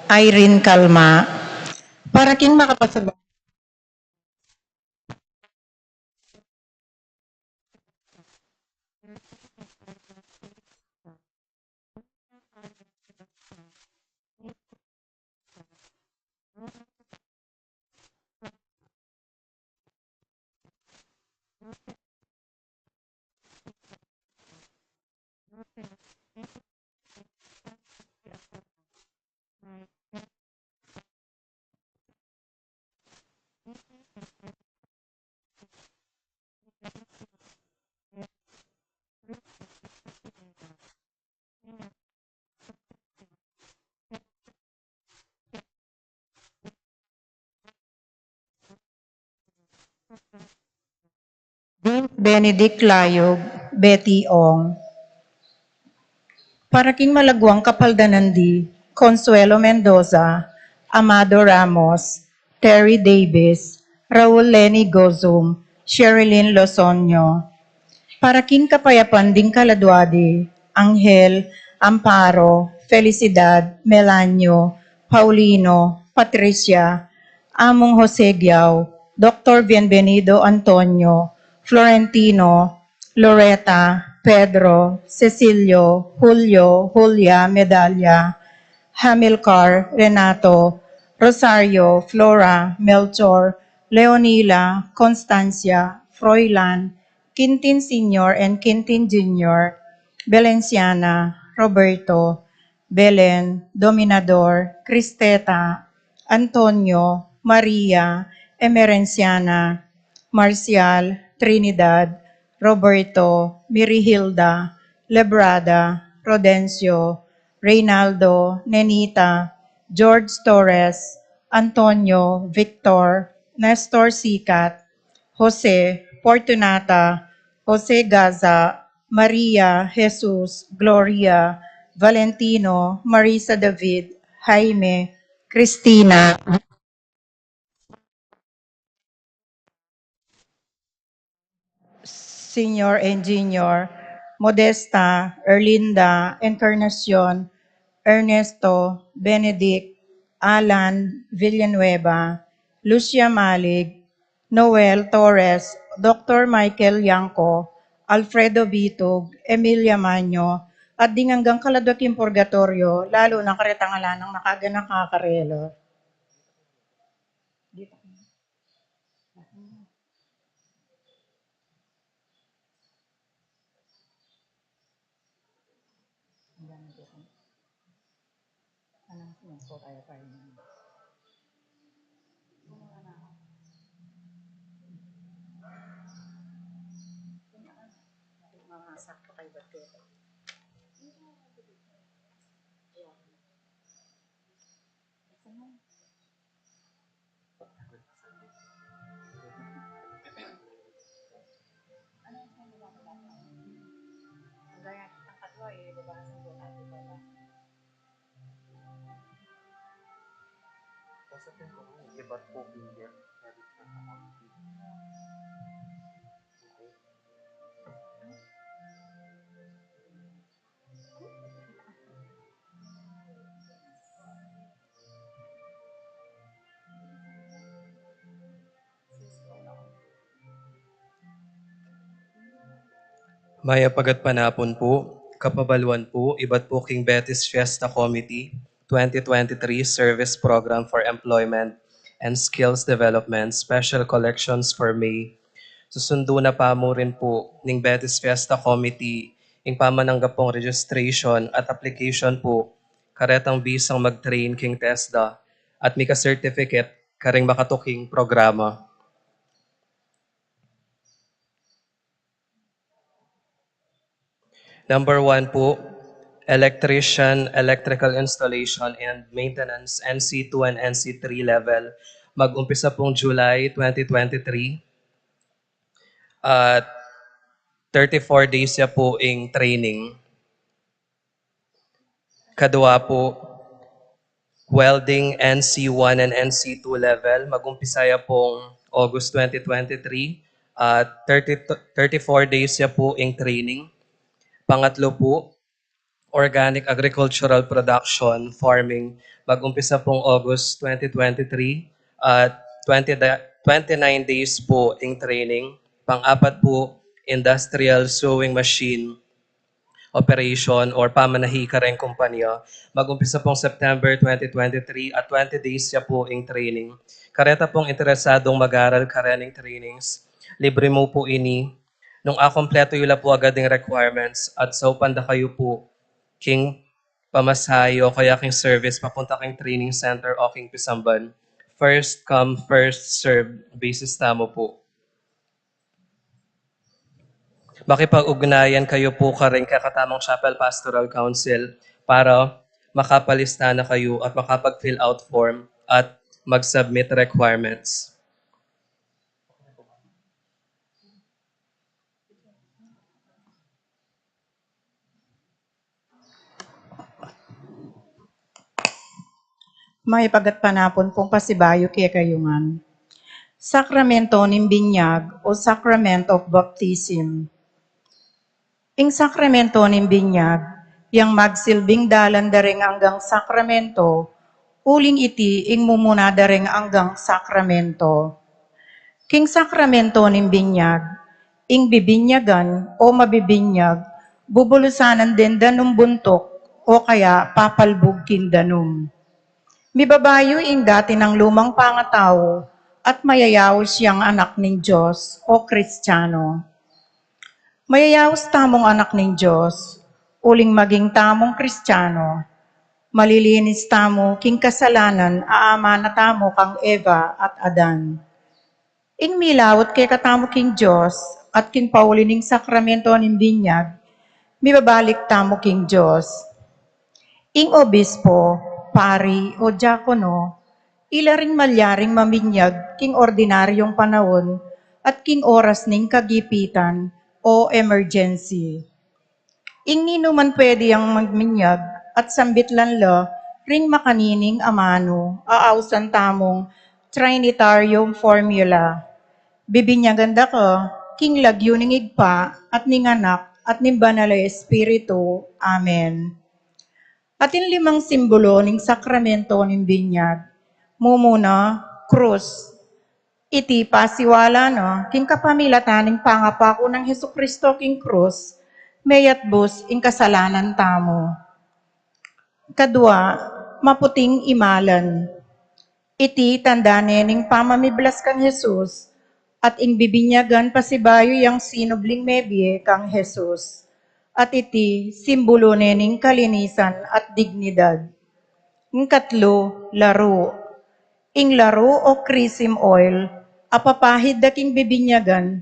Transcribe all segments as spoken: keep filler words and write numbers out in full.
Irene Calma. Para king makapasabay. Dean Benedict Layug, Betty Ong. Para king malaguang kapaldanan di, Consuelo Mendoza, Amado Ramos, Terry Davis, Raul Lenny Gozum, Sherilyn Lozonio. Para king kapayapan ding kaladua di, Angel, Amparo, Felicidad, Melanio, Paulino, Patricia, Among Jose Giao, Doktor Bienvenido Antonio, Florentino, Loreta, Pedro, Cecilio, Julio, Julia, Medalla, Hamilcar, Renato, Rosario, Flora, Melchor, Leonila, Constancia, Froilan, Quintin Senior and Quintin Junior, Belenciana, Roberto, Belen, Dominador, Cristeta, Antonio, Maria, Emerenciana, Marcial, Trinidad, Roberto, Mirihilda, Lebrada, Rodencio, Reynaldo, Nenita, George Torres, Antonio, Victor, Nestor Sicat, Jose, Fortunata, Jose Gaza, Maria, Jesus, Gloria, Valentino, Marisa David, Jaime, Cristina, Senior and Junior, Modesta, Erlinda, Encarnacion, Ernesto, Benedict, Alan, Villanueva, Lucia Malig, Noel Torres, Doktor Michael Yangco, Alfredo Bitug, Emilia Manyo, at ding anggang kaladua king purgatorio, lalu na karetang ala nang nakaganaka karela. Sakto kay Batero. Mayap a gatpanapun pu, kapabaluan pu, ibat pu king Betty's Fiesta Committee twenty twenty-three Service Program for Employment and Skills Development Special Collections for May. Susundu na pa mu rin pu ning Betty's Fiesta Committee ing pamananggap pung registration at application pu karetang bisang mag-train king TESDA at mika-certificate karing makatuking programa. Number one pu, electrician, electrical installation and maintenance, N C two and N C three level. Mag-umpisa pung July twenty twenty-three. At thirty-four days ya pu ing training. Kadua pu, welding N C one and N C two level. Mag-umpisa ya pung August twenty twenty-three at thirty, thirty-four days ya pu ing training. Pangatlo pu, organic agricultural production, farming, mag-umpisa pong August twenty twenty-three at twenty da-, twenty-nine days po ing training, pang-apat po industrial sewing machine operation or pamanahi kareng kumpanya, mag-umpisa pong September twenty twenty-three at twenty days ya po ing training. Kareta pong interesadong mag-aral karening trainings, libre mu po ini. Nung akumpleto yu la po agad ing requirements at saupan da kayu po king pamasahe o kaya king service papunta king training center o king pisamban, first come, first serve basis tamu po. Makipag-ugnayan kayu po karing kekatamung Chapel Pastoral Council para makapalista na kayu at makapag-fill out form at mag-submit requirements. Mayap a gatpanapun pung pasibayu kekayu ngan. Sakramento ning binyag o Sacrament of Baptism. Ing sakramento ning binyag, yang magsilbing dalan da ring anggang sakramento, uling iti ing mumuna da ring anggang sakramento. King sakramento ning binyag, ing bibinyagan o mabibinyag, bubulusanan den danum buntuk o kaya papalbug king danum. Mibabayu ing dati nang lumang pangatau at mayayaus yang anak ning Dios o Kristiano. Mayayaus tamung anak ning Dios, uling maging tamung Kristiano, malilinis tamu king kasalanan a amana tamu kang Eva at Adan. Ing milaut kekatamu king Dios at king pauli ning sakramento ning binyag, mibabalik tamu king Dios. Ing obispo, pari, o diakono, ila ring malyaring maminyag king ordinaryong panaun at king oras ning kagipitan o emergency. Ing ninuman pwede yang maminyag at sambitlan la ring makanining amanu a ausan tamung Trinitarium formula. Bibinyagan da ka king lagyu ning Ibpa at ning Anak at ning Banal a Espiritu. Amen. Atin limang simbolo ning sakramento ning binyag. Mumuna, krus. Iti pasiwala na, king kapamilatan ning pangapaku nang Jesucristo king krus, meyatbus ing kasalanan tamu. Kadua, maputing imalan. Iti tanda ne ning pamamiblas kang Jesus, at ing bibinyagan pasibayu yang sinubling mebie kang Jesus. At iti simbulu ne ning kalinisan at dignidad. Ing katlu, laru. Ing laru o chrism oil, apapahid da king bibinyagan,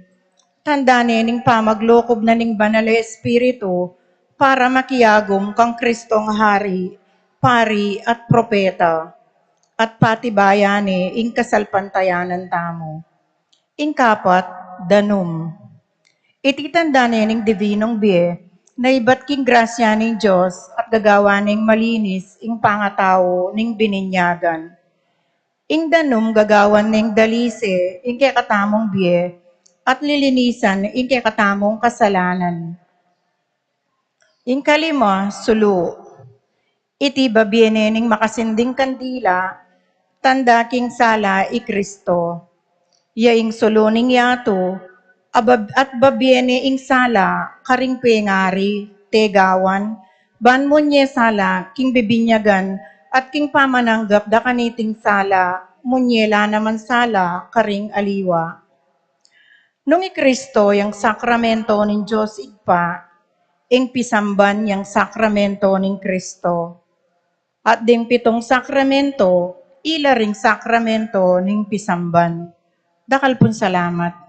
tanda ne ning pamaglukob na ning Banal a Espiritu para makiagum kang Kristong Hari, Pari, at Propeta, at patibayan ne ing kasalpantayanan tamu. Ing kapat, danum. Iti tanda ne ning divinong bie, na ibat king grasya ning Dios at gagawa neng malinis ing pangatau ning bininyagan. Ing danum gagawan neng dalise ing kekatamung bie at lilinisan ing kekatamung kasalanan. Ing kalima, sulu. Iti babie ne ning makasinding kandila, tanda king sala i Kristo. Ya ing sulu ning yatu, abab-, at babie ne ing sala karing pengari, tegawan, ban munye sala king bibinyagan at king pamananggap da kaniting sala, munye la naman sala karing aliwa. Nung i Kristo yang sakramento ning Dios Ibpa, ing pisamban yang sakramento ning Kristo. At ding pitung sakramento, ila ring sakramento ning pisamban. Dakal pung salamat.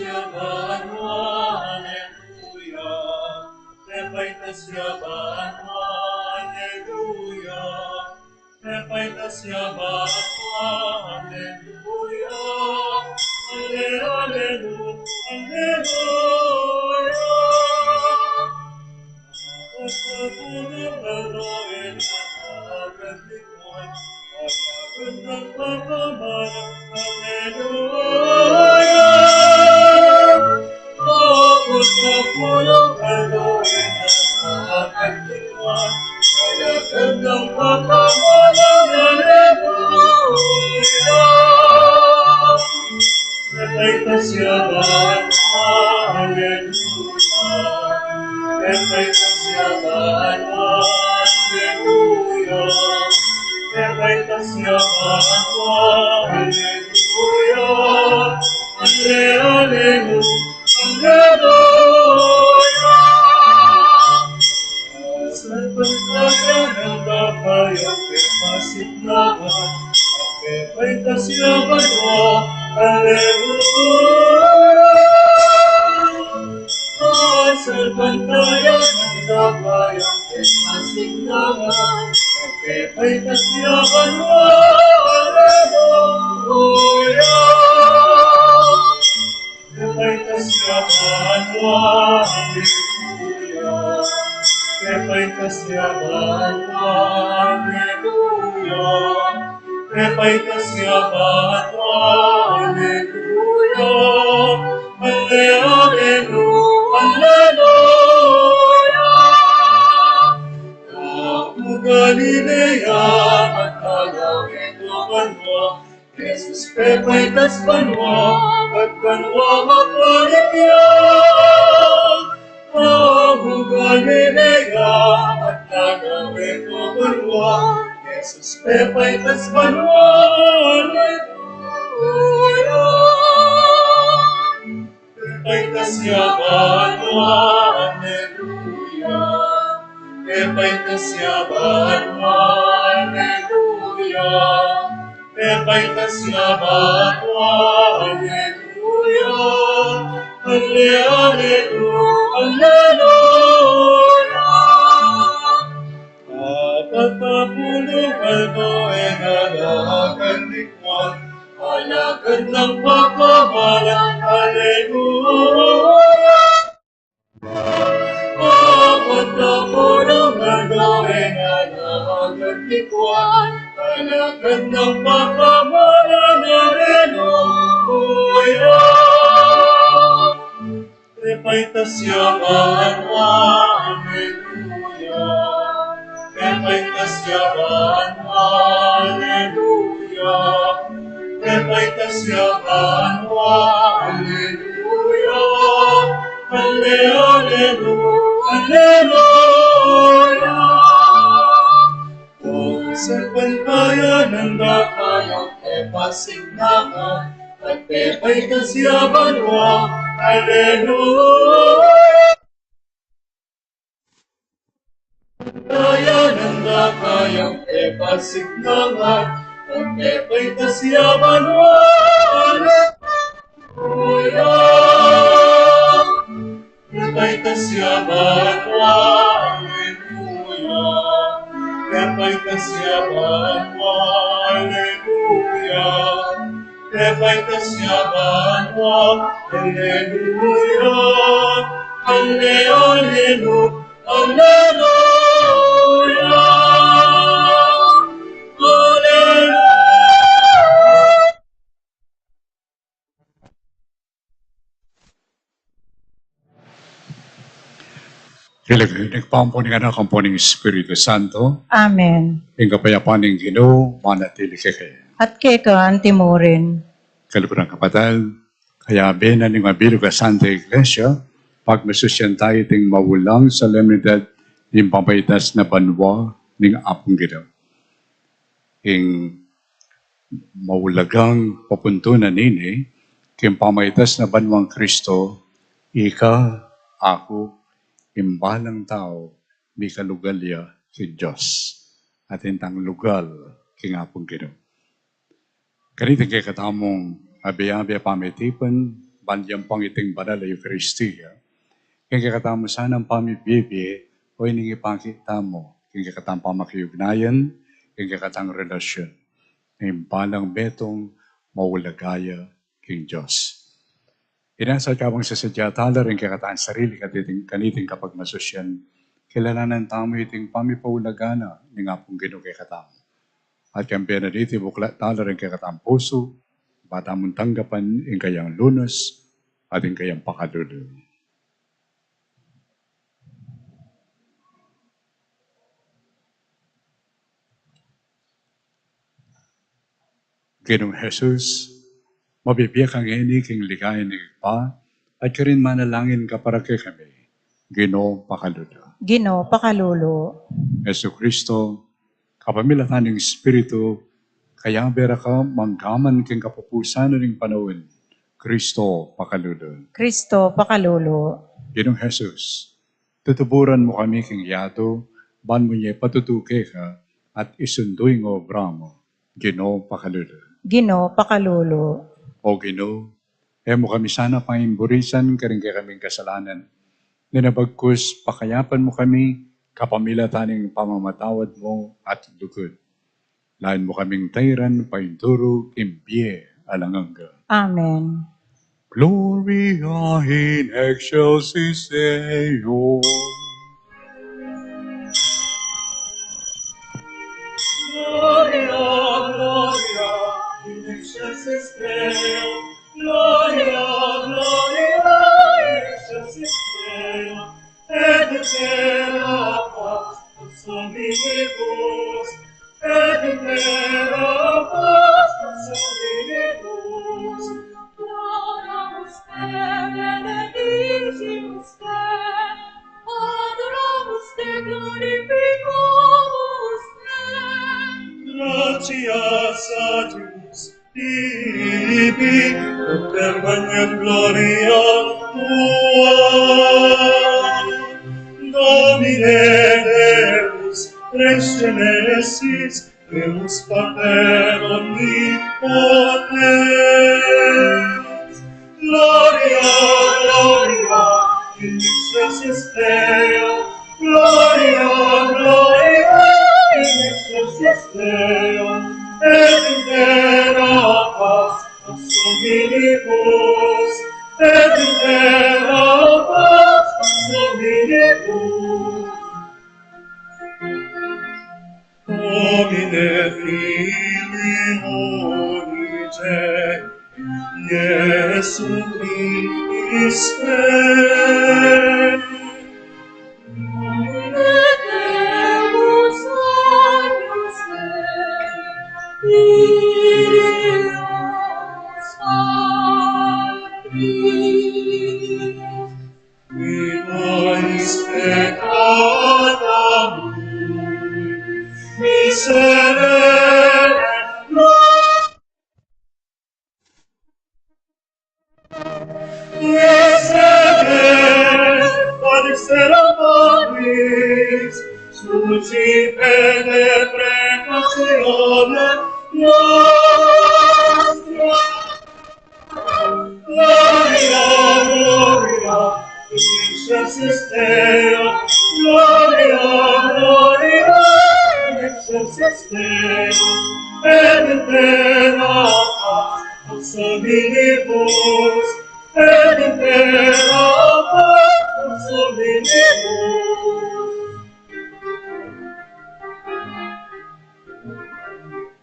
Aleluya. Pepaitas ya banua, aleluya. Pepaitas ya banua, aleluya. Ale, aleluya, aleluya. Pepaitas ya banua, aleluya. Pepaitas ya banua, aleluya. Pepaitas ya banua, aleluya. Ale, aleluya, aleluya. Sa pagkaya ng babae ang pepasignangan, pepaitas ya banua, aleluya. Sa pagkaya ng babae ang pepasignangan, pepaitas ya banua, aleluya. Pepaitas ya banua, aleluya. Pepaitas ya banua, aleluya. Pepaitas ya banua, aleluya. Ale, aleluya, aleluya. Apu Galilea, at tagawe ku banua, Jesus pepaitas banua, at banua mapalik ya. Apu Galilea, at tagawe ku banua, Jesus pepaitas banua, aleluya. Pepaitas ya banua, aleluya. Pepaitas ya banua, aleluya. Pepaitas ya banua, aleluya. Ale, aleluya, aleluya. Apat a puluh aldo e nalakad ni Juan, alakad nang pagkabala, aleluya. Apat a puluh aldo e nalakad ni Juan, alakad nang pagkabala, aleluya. Pepaitas ya banua, aleluya. Pepaitas ya banua, aleluya. Pepaitas ya banua, aleluya. Ale, aleluya, aleluya. O, sa pagkaya ng babae ang pepasignangan, at pepaitas ya banua, aleluya. Kaya ng babae ang pepasignangan, at pepaitas ya banua, aleluya. Pepaitas ya banua, aleluya. Pepaitas ya banua, aleluya. Pepaitas ya banua, aleluya. Ale, aleluya, aleluya. Aleluya. King lagyu ning Ibpa, ampo ning Anak, ampo ning Espiritu Santo. Amen. Ing kapayapan ning Ginu manatili kekayu. At keka antimurin. Kaluguran, kapatad, kayabe na ning mabilug a Santa Iglesia, pagmasusyan tamu iting maulang solemnidad ning pamaitas na banua ning Apung Ginu. Ing maulagang papuntunan nini, king pamaitas na banuang Kristo, ika, aku, ing balang tau, mikalugal ya king Dios. Atin tang lugal king Apung Ginu. Kaniting kekatamung abe-abe a pamitipun, Panyampan iting banal a Eukaristia, king kekatamu sanang pamibie-bie, o ining ipakit tamu, king kekatang pamakiugnayan, king kekatang relasyun, ning balang metung maulaga ya king Dios. Ina, sa kabang sasadya tala ring kekatang sarili kaniting, kaniting kapagmasusyan, kilalanan tamu iting pamipaulaga na ning Apung Ginu kekatamu. At kambe na niti, buklat tala ring kekatang pusu, ba tamung tanggapan ing kayang lunus at ing kayang pakalulu. Ginung Jesus, mabibie ka ngeni king ligaya ning Ibpa, at karin manalangin ka para kekami. Ginu, pakalulu. Ginu, pakalulu. Jesucristo, kapamilatan ning Espiritu, kayabe ra ka manggaman king kapupusan ning panaun. Kristo, pakalulu. Kristo, pakalulu. Ginung Jesus, tutuburan mu kami king yatu, ban mu nye patutu keka, at isundu ing obra mu. Ginu, pakalulu. Ginu, pakalulu. O Ginu, e mu kami sana pangimburisan karing kekaming kasalanan, nune bagkus pakayapan mu kami kapamilatan ning pamamatawad mu at lugud. Lain mu kaming tairan painturu king bie alang angga. Amen. Gloria in excelsis Deo. Gloria, Gloria in excelsis Deo. Gloria, Gloria in excelsis Deo. Et in terra pax omnibus, et in terra pax omnibus. Loramus te, benedicimus te, adoramus te, glorificamus te. Gratias a Deus, Filii, et permaneat gloria tua. Domine Deus, Rex celestis, Deus Pater omnipotens. Gloria, Gloria in excelsis Deo. Gloria, Gloria in excelsis Deo. Et in terra pax omnibus. Et in terra pax omnibus. Domine filioli Dei, Iesu Christe. Domine Deus, Agnus Dei, Filius Patris. Qui tollis peccata mundi, miserere nos. Miserere, Pater, Serapis, succi pede precautionem nostra. Gloria, Gloria in excelsis Deo. Gloria, Gloria in excelsis Deo. Et in terra pax omnibus. Et in terra pax omnibus.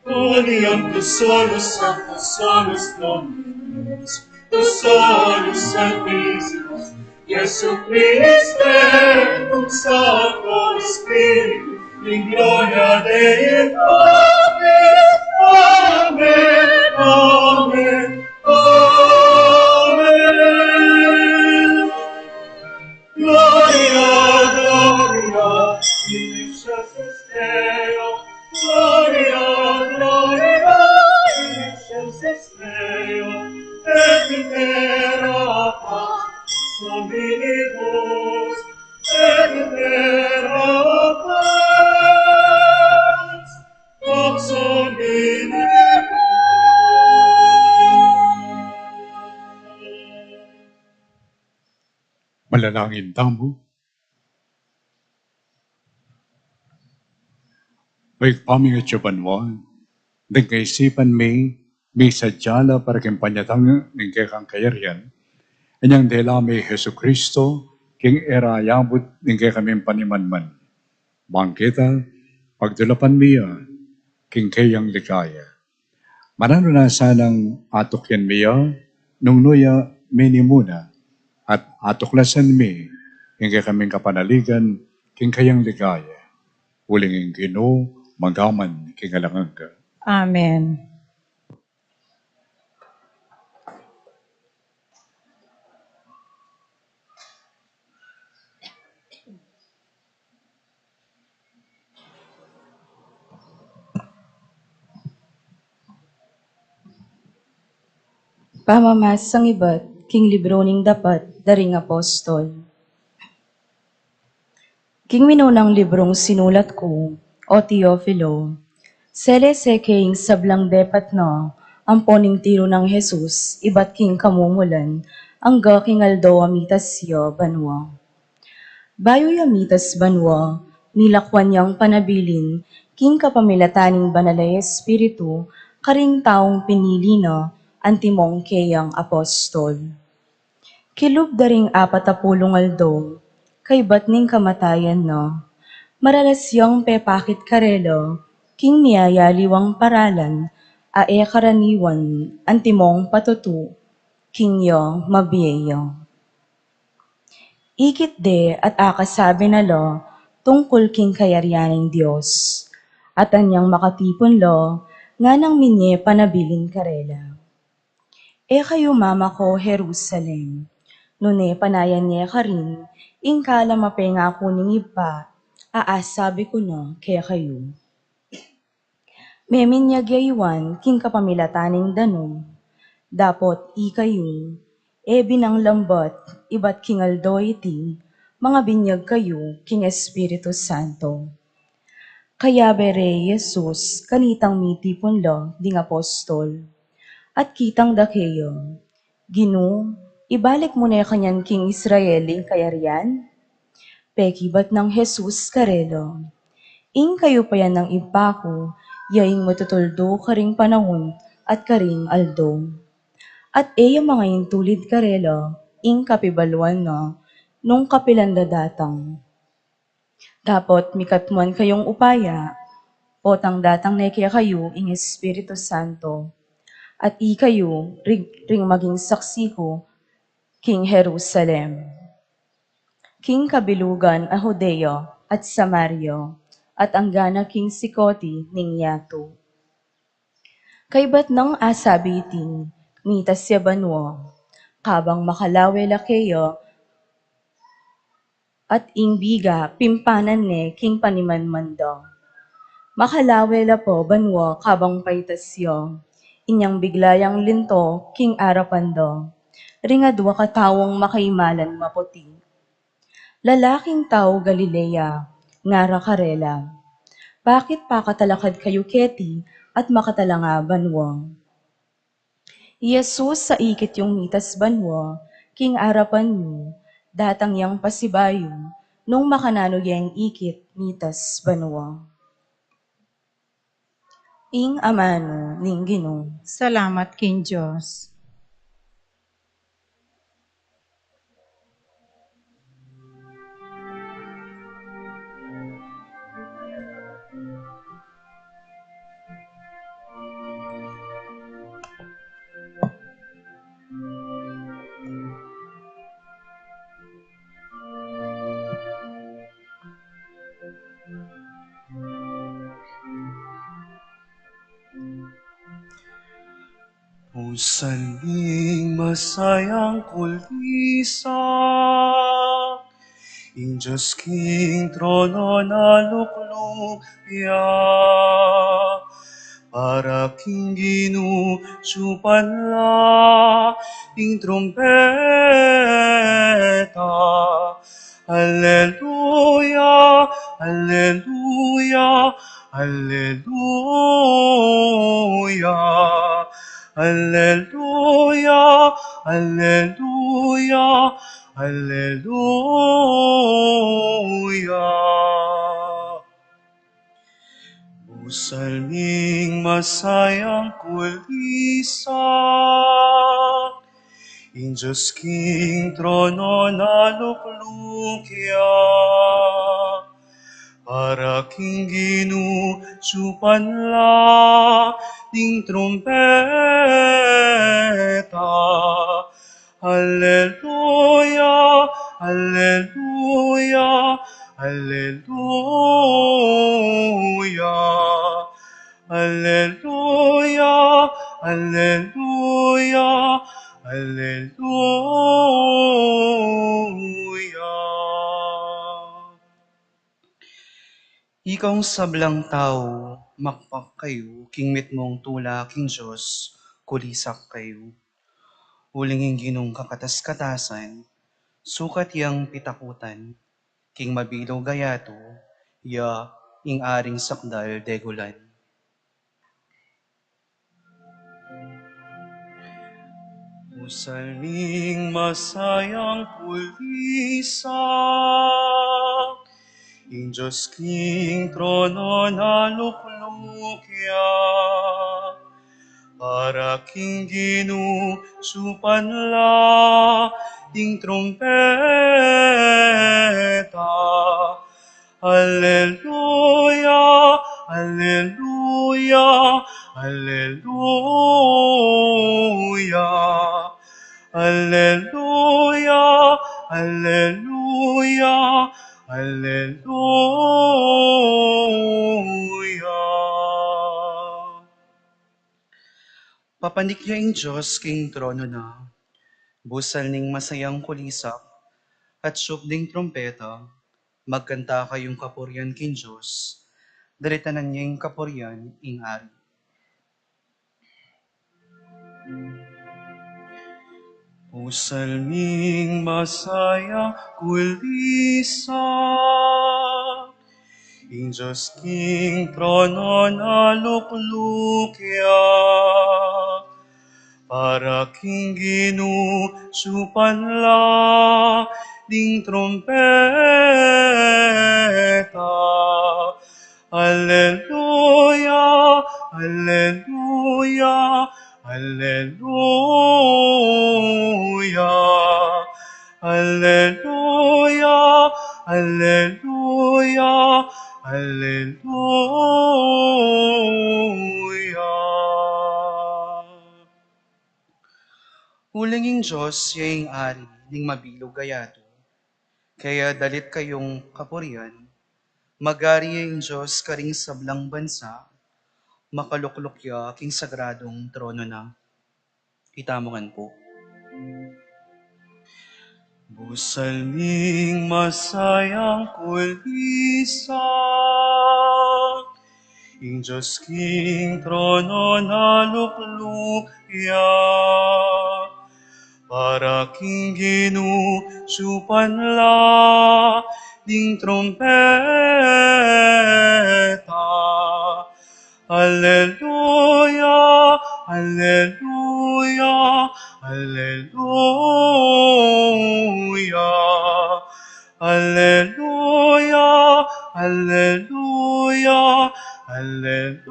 Quoniam tu solus, Sanctus solus Dominus, tu solus Sanctissimus, Iesu Christe, cum Sancto Spiritu, in gloria Dei Patris. Amen, amen, amen. Gloria, Gloria in excelsis Deo. Gloria, Gloria in excelsis Deo. Et in terra pax omnibus. Et in terra pax Pax omnibus. Manalangin tamu. O Ibpa mi atsu ka banua, deng kaisipan mi, misadya la para king panyatang ning kekang kayarian, inyang dela mi Jesucristo, king e ra yabut ning kekaming panimanman. Bang keta, pagdulapan mi ya, king keyang ligaya. Mananu na sanang atukyan mi ya, nung nu ya minimuna, at atuklasan mi, ing kekaming kapanaligan, king keyang ligaya. Uling ing Ginu, magaman, king alang angga. Amen. Pamamasang ibat king libro ning Dapat da ring Apostol. King minunang librung sinulat ku, o Teofilo, selese ke ing sablang depat na ampon ing tiru nang Jesus ibat king kamumulan angga king aldo a mitas ya banua. Bayu ya mitas banua, milakwan yang panabilin king kapamilatan ning Banal a Espiritu karing taung pinili na antimong keyang apostol. Kilub da ring apat a pulung aldo, kaybat ning kamatayan na, maralas yang pepakit karela king miyayaliwang paralan a e karaniwan antimong patutu king ya mabie ya. Ikit de at akasabi na la tungkul king kayarian ning Dios, at anyang makatipun la nganang minye panabilin karela. E kayu mamako Jerusalem, nune panayan ye karin ing kalam a pengaku ning Ibpa a asabi ku na kekayu. Meminyag ya i Juan king kapamilatan ning danum, dapot ikayu, e binang lambat ibat king aldo iti, mangabinyag kayu king Espiritu Santo. Kayabe re i Jesus kanitang mitipun la ding apostol, at kitang da keya, Ginu, ibalik mu ne kanyan king Israel ing kayarian? Pekibat nang Jesus karela, Ing kayupayan nang Ibpa ku, ya ing matutuldu karing panaun at karing aldo. At e ya mangaintulid karela ing kapibaluan na nung kapilan da datang. Dapot mikatmuan kayung upaya, potang datang ne kekayu ing Espiritu Santo, at ikayu ring, ring maging saksi ku king Jerusalem, king kabilugan a Judea at Samaria, at anggana king sikoti ning yatu. Kaybat nang asabi iti, mitas ya banua, kabang makalawe la keya, at ing biga pimpanan ne king panimanman da. Makalawe la pa banua kabang paitas ya, inyang bigla yang linto king arapan da, ring adua kataung makaimalan maputi. Lalaking tau Galilea, ngara karela, bakit pakatalakad kayu keti at makatalanga banua? I Jesus a ikit yung mitas banua, king arapan yu, datang yang pasibayu, nung makananu yang ikit mitas banua. Ing amanu ning Ginu. Salamat king Dios. Pusan ning masayang kulisak, ing Dios king trono na lukluk ya. Para king Ginu tsupan la ing trumpeta. Aleluya, aleluya, aleluya. Aleluya, aleluya, Alleluia. Busal ming masayang kulisak, ing Dios king trono na lukluk ya, para king Ginu supan la ding trumpeta. Alleluia, alleluia, alleluia, alleluia, alleluia. Ikayu sablang tau, makpak kayu king mitmung tula king Dios, kulisak kayu. Uling ing Ginung kakatas-katasan, sukat yang pitakutan, king mabilug a yatu, ya ing Aring sakdal degulan. Busal ming masayang kulisak, ing Dios king trono na lukluk ya, para king Ginu supan la ding trumpeta. Alleluia, alleluia, alleluia. Alleluia, alleluia, alleluia. Papanik ya ing Dios king trono na, busal ning masayang kulisak, at siyup ding trumpeta, magkanta kayung kapurian king Dios, daritanan ya ing kapurian ing Ari. Busal ming masayang kulisak, ing Dios king trono na lukluk ya, para king Ginu supan la ding trumpeta. Alleluia, alleluia, alleluia. Alleluia, alleluia, alleluia. Uling ing Dios ya ing Ari ning mabilug a yatu. Kaya dalit kayung kapurian, mag-ari ya ing Dios karing sablang bansa, makalukluk ya king sagradung trono na. Itamu ngan pu. Busal ming masayang kulisak, ing Dios king trono na lukluk ya, para king Ginu supan la ding trumpeta. Alleluia, alleluia, alleluia. Alleluia, alleluia, alleluia.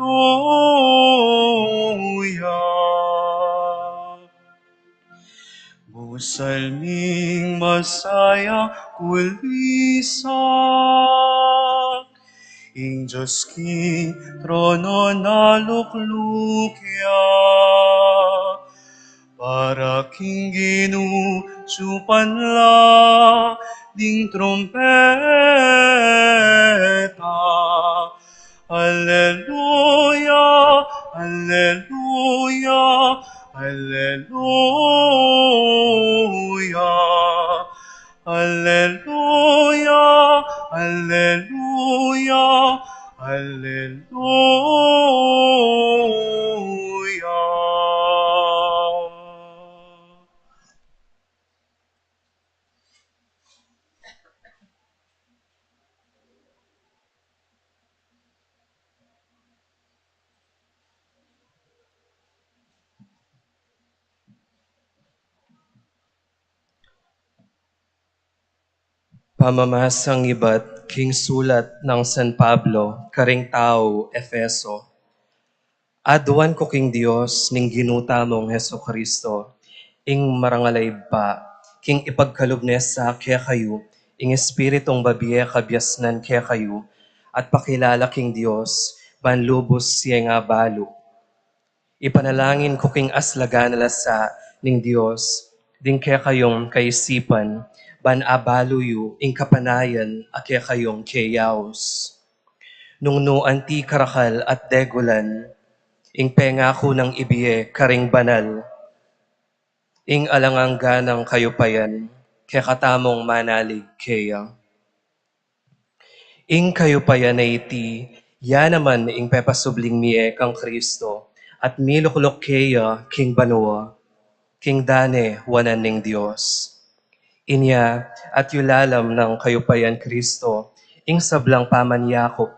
Busal ming masayang kulisak, ing Dios king trono na lukluk ya, para king Ginu supan la ding trumpeta. Alleluia, alleluia, alleluia. Alleluia, alleluia, alleluia. Pamamasang ibat king sulat nang San Pablo karing tau Efeso. Aduan ku king Dios ning Ginu tamung Jesucristo, ing marangal a Ibpa, king ipagkalub ne sa kekayu ing Espiritung babie kabiasnan kekayu, at pakilala king Dios ban lubus yeng abalu. Ipanalangin ku king aslagan a lasa ning Dios ding kekayung kaisipan, ban abalu yu ing kapanayan a kekayung keyaus. Nung nu anti karakal at degulan ing pengaku nang ibie karing banal, ing alang angga nang kayupayan kekatamung manalig keya. Ing kayupayan a iti, ya naman ing pepasubling mie kang Kristo, at milukluk keya king banua, king dane wanan ning Dios. Inya, at yulalam nang kayupayan Kristo ing sablang pamanyakup,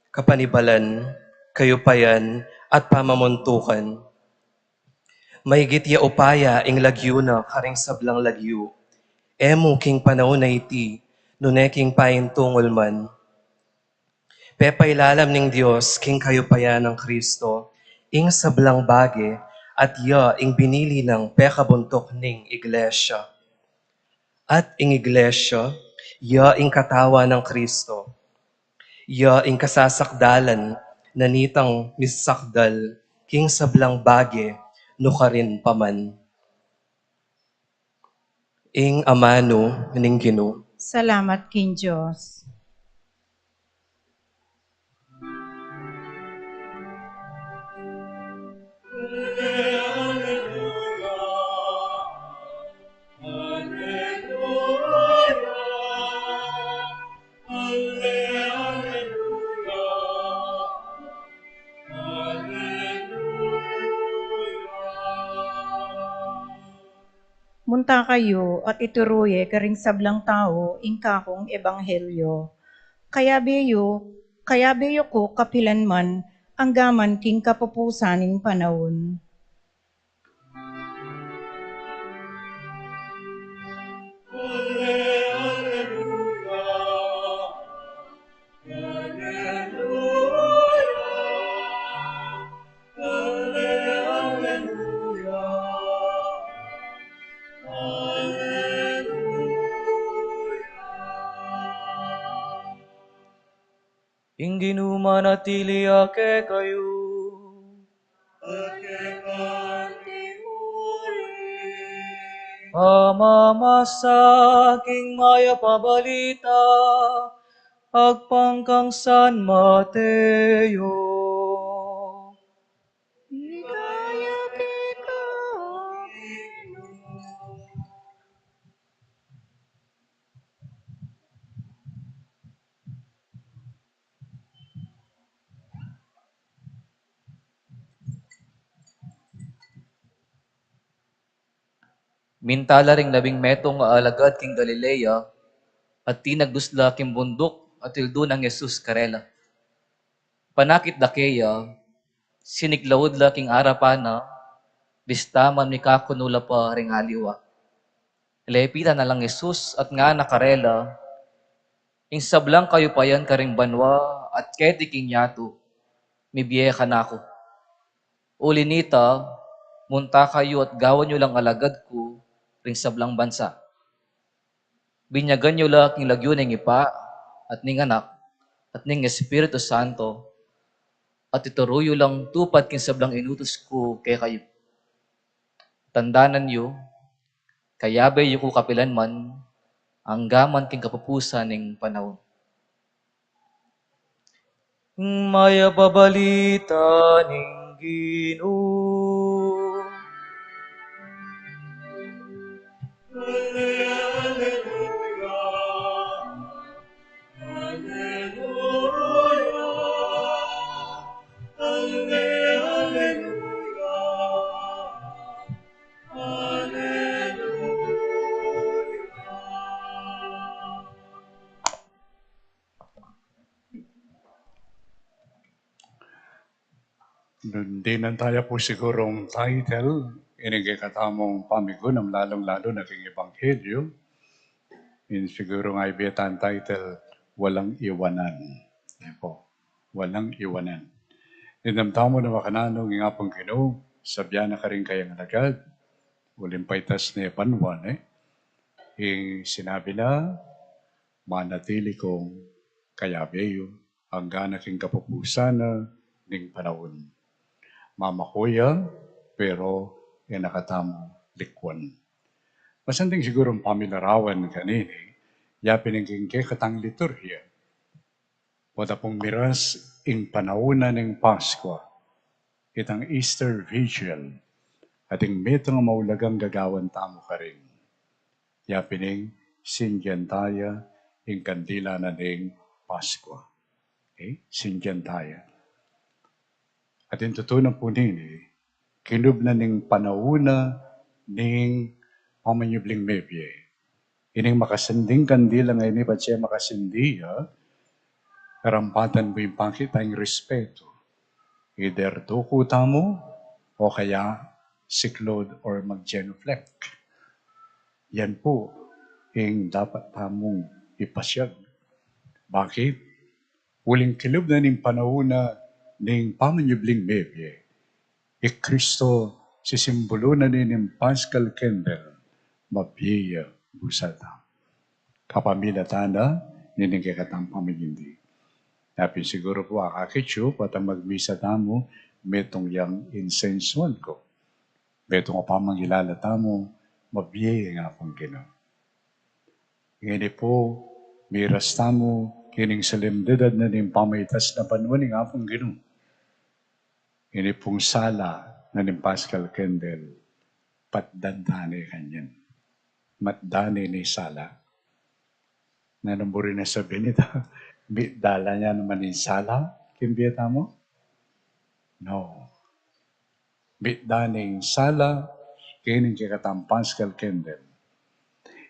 kapanibalan, kayupayan, at pamamuntukan. Maigit ya upaya ing lagyu na karing sablang lagyu, e mu king panaun a iti, nune king paintungul man. Pepailalam ning Dios king kayupayan nang Kristo ing sablang bage, at ya ing binili nang pekabuntuk ning iglesia. At ing iglesia, ya ing katawan nang Kristo, ya ing kasasakdalan na nitang misakdal king sablang bage nukarin pa man. Ing amanu ning Ginu. Salamat king Dios. Munta kayu at ituru ye karing sablang tau ing kakung ebanghelyo. Kayabe yu, kayabe yu ku kapilan man, angga man king kapupusan ning panaun. Ing Ginu manatili ya kekayu. Pamamasa king mayap a balita agpang kang San Mateo. Ligaya keka, Ginu. Minta la ring labing metung a alagad king Galilea, at tinagdus la king bunduk, at ildu nang Jesus karela. Panakit da keya, siniklaud la king arapan na, bista man mikakunu la pa ring aliwa. Lepitan na lang Jesus at ngana karela, ing sablang kayupayan karing banua at keti king yatu, mibie kanaku. Uli nita, munta kayu at gawan yu lang alagad ku ring sablang bansa. Binyagan yu la king lagyu ning Ibpa, at ning Anak, at ning Espiritu Santo, at ituru yu lang tupad king sablang inutus ku kekayu. Tandanan yu, kayabe yu ku kapilan man, angga man king kapupusan ning panaun. Mayap a balita ning Ginu. Dinan taya pu sigurung title ining kekatamung pamigunam, lalung-lalu na king Ebanghelyo. Yun siguro nga ibie tang title, Walang Iwanan. Yan po, Walang Iwanan. Itang tamu na makananu ing Apung Ginu, sabyan na karing kayang alagad, uling paitas ne banua ne, ing sinabi na, manatili kung kayabe yu, angga na king kapupusan na ning panaun. Mamaku ya, pero e na katamu likwan. Masanting sigurung pamilarawan kanini, yapin ing king kekatang liturhiya, potang pung miras ing panaun na ning Paskua, itang Easter Vigil, ating metung a maulagang gagawan tamu karin. Yapin ing sindian taya ing kandila na ning Paskua. Okay? Sindian taya. At ing tutu na pu nini, kilub na ning panaun na ning pamanyubling mebie. Ining makasinding kandila ngeni, patse makasindi ya, karampatan mu ing pakit tang respetu. Either duku tamu, o kaya siklud or mag-genuflect. Yan pu ing dapat tamung ipasiag. Bakit? Uling kilub na ning panaun na ning pamanyubling mebie, i Kristo sisimbulu na nining Paschal candle, mabie ya busal tamu. Kapamilatan na nining kekatang pamanyubling. Yapin siguru pu akakit yu, potang magmisa tamu, metung yang insensuan ku. Metung a pamangilala tamu, mabie ya ing Apung Ginu. Ngeni pu, miras tamu kining solemnidad na ning pamaitas na banua ning Apung Ginu. Ini pung sala na ning Paschal candle, patdan tane kanyan. Matdan ne ning sala. Nanu mu rin a sabyan ita, mitdan la ne naman ing sala king bie tamu? No. Mitdan ne ing sala king kekatang Paschal candle.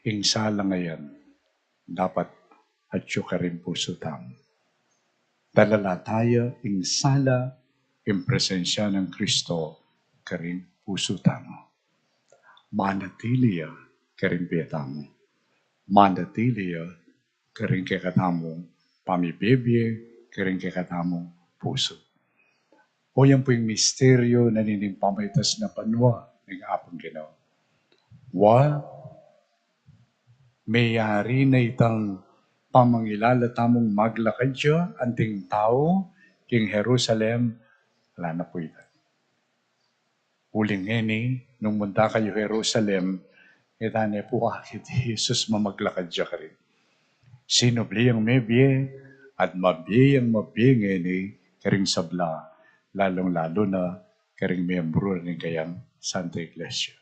Ing sala ngeni, dapat atyu karing pusu tamu. Talala taya ing sala, ing presensya nang Kristo karing pusu tamu. Manatili ya karing bie tamu. Manatili ya karing kekatamung pamibie-bie, karing kekatamung pusu. O yan pu ing misteryu na nining pamaitas na banua ning Apung Ginu. Wa, meyari na itang pamangilala tamung maglakad ya anting tau king Jerusalem, ala na pu ita. Uling ngeni, nung munta kayu Jerusalem, e tane pu akit i Jesus mamaglakad ya karin. Sinubli yang mebie, at mabie yang mabie ngeni karing sabla, lalung-lalu na karing miyembru ning kayang Santa Iglesia.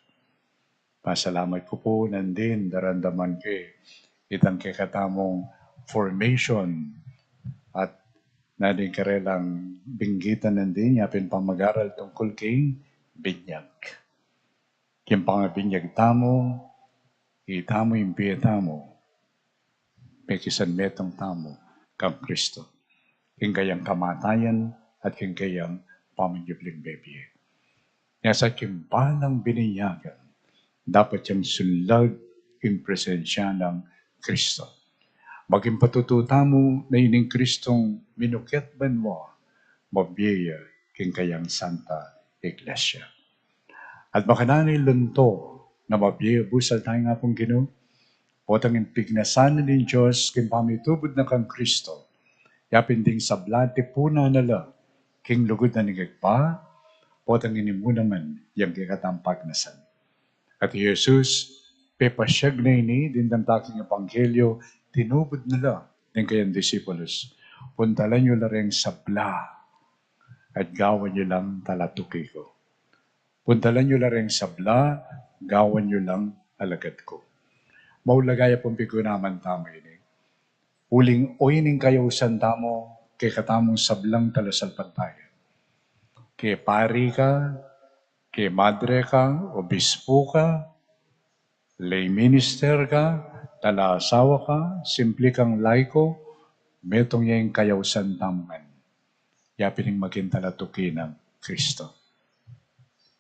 Pasalamat ku pu nandin daramdaman ke itang kekatamung formation at nandin karelang binggitan nandin yapin pamag-aral tungkul king binyag. King pangabinyag tamu, itamu ing bie tamu, mekisanmetung tamu kang Kristo, king kayang kamatayan at king kayang pamanyubling mebie. Nya sa king balang binyagan, dapat yang sunlag ing presensya nang Kristo. Maging patutu tamu na ining Kristong minukyat banua, mabie ya king kayang Santa Iglesia. At makananu ing lunto na mabie ya busal taya king Apung Ginu, potang ing pignasan na ning Dios king pamitubud na kang Kristo, yapin ding sabla tipunan na la king lugud na ning Ibpa, potang ini mu naman yang kekatang pagnasan. At i Jesus, pepasiag na ini ding daptan king ebanghelyo, tinubud na la ding kayang disipulus, puntalan yu la reng sabla at gawan yu lang talatuki ku. Puntalan yu la reng sabla, gawan yu lang alagad ku. Maulaga ya pung pigunaman tamu ini. Uling oyni ing kayausan tamu kekatamung sablang talasalpantaya. Ke pari ka, ke madre ka, obispo ka, lay minister ka, talaasawa ka, simple kang laiko, metung ya ing kayausan tamu ngan. Yapin ing maging talatuki nang Kristo.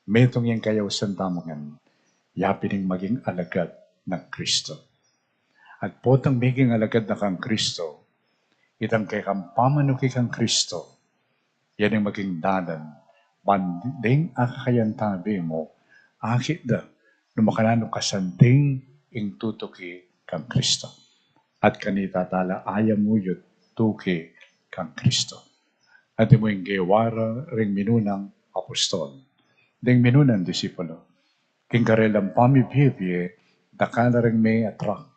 Metung ya ing kayausan tamu ngan. Yapin ing maging alagad nang Kristo. At potang maging alagad na kang Kristo, itang kekang pamanuki kang Kristo, yan ing maging dalan, ban deng akayantabi mu, akit da, nu makananu kasanding ing tutuki kang Kristo. At kanita tala ayamuyut tuki kang Kristo. At imo ing gewa ra ring minunang apostol, deng minunang disipulo. King karelang pamibie-bie, dakal la ring me-attract,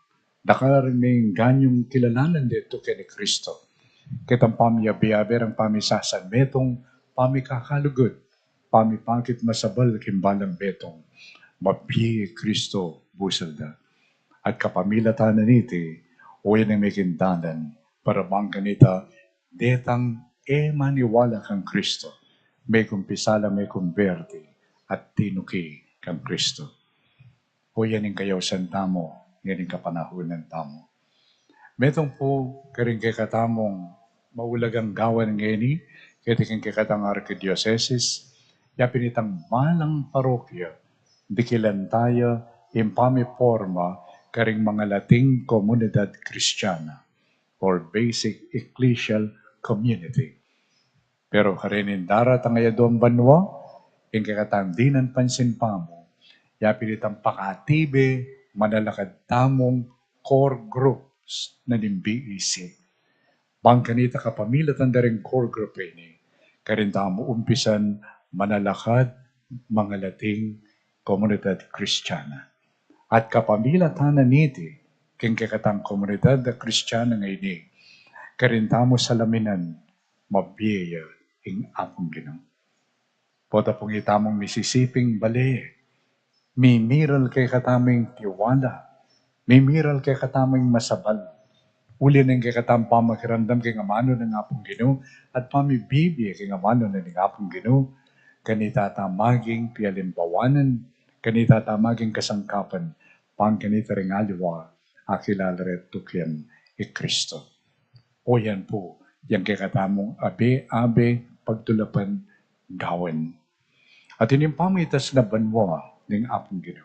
dakal la ring menganyung kilalanan detu keni Kristo. Ketang pamiabe-abe rang pamisasanmetung, pamikakalugud, pamipakit masabal king balang metung, mabie i Kristo busal da. At kapamilatan na niti, o yan ing maging dalan, para bang kanita, detang e maniwala kang Kristo, mekumpisa la, mekumberte, at tinuki kang Kristo. O yan ing kayausan tamu, ngening kapanahunan tamu. Metung pu karing kekatamung maulagang gawan ngeni, keti king kekatang arkidiosesis, ya pin itang balang parokya, dikilan taya ing pamiporma karing mangalating komunidad Kristiana or basic ecclesial community. Pero karening daratang a yaduang banua, ing kekatang dinan pansin pamu, ya pin itang pakatibe manalakad tamung core groups na ning B E C. Bang kanita kapamilatan da ring core group ini, karin tamu umpisan manalakad mangalating komunidad Kristiana. At kapamilatan na niti, king kekatang komunidad a Kristiana ngeni, karin tamu salaminan mabie ya ing Apung Ginu. Pota pung itamung misisiping bale, mimiral kekatamung tiwala, mimiral kekatamung masabal. Uli ning kekatang pamakiramdam king amanu ning Apung Ginu, at pamibibie king amanu ning Apung Ginu, kanita ta maging pialimbawanan, kanita ta maging kasangkapan, bang kanita ring aliwa, akilala re't tukian i Kristo. O yan pu, yang kekatamung abe-abe pagtulapan gawan. At ining pamaitas na banua ning Apung Ginu.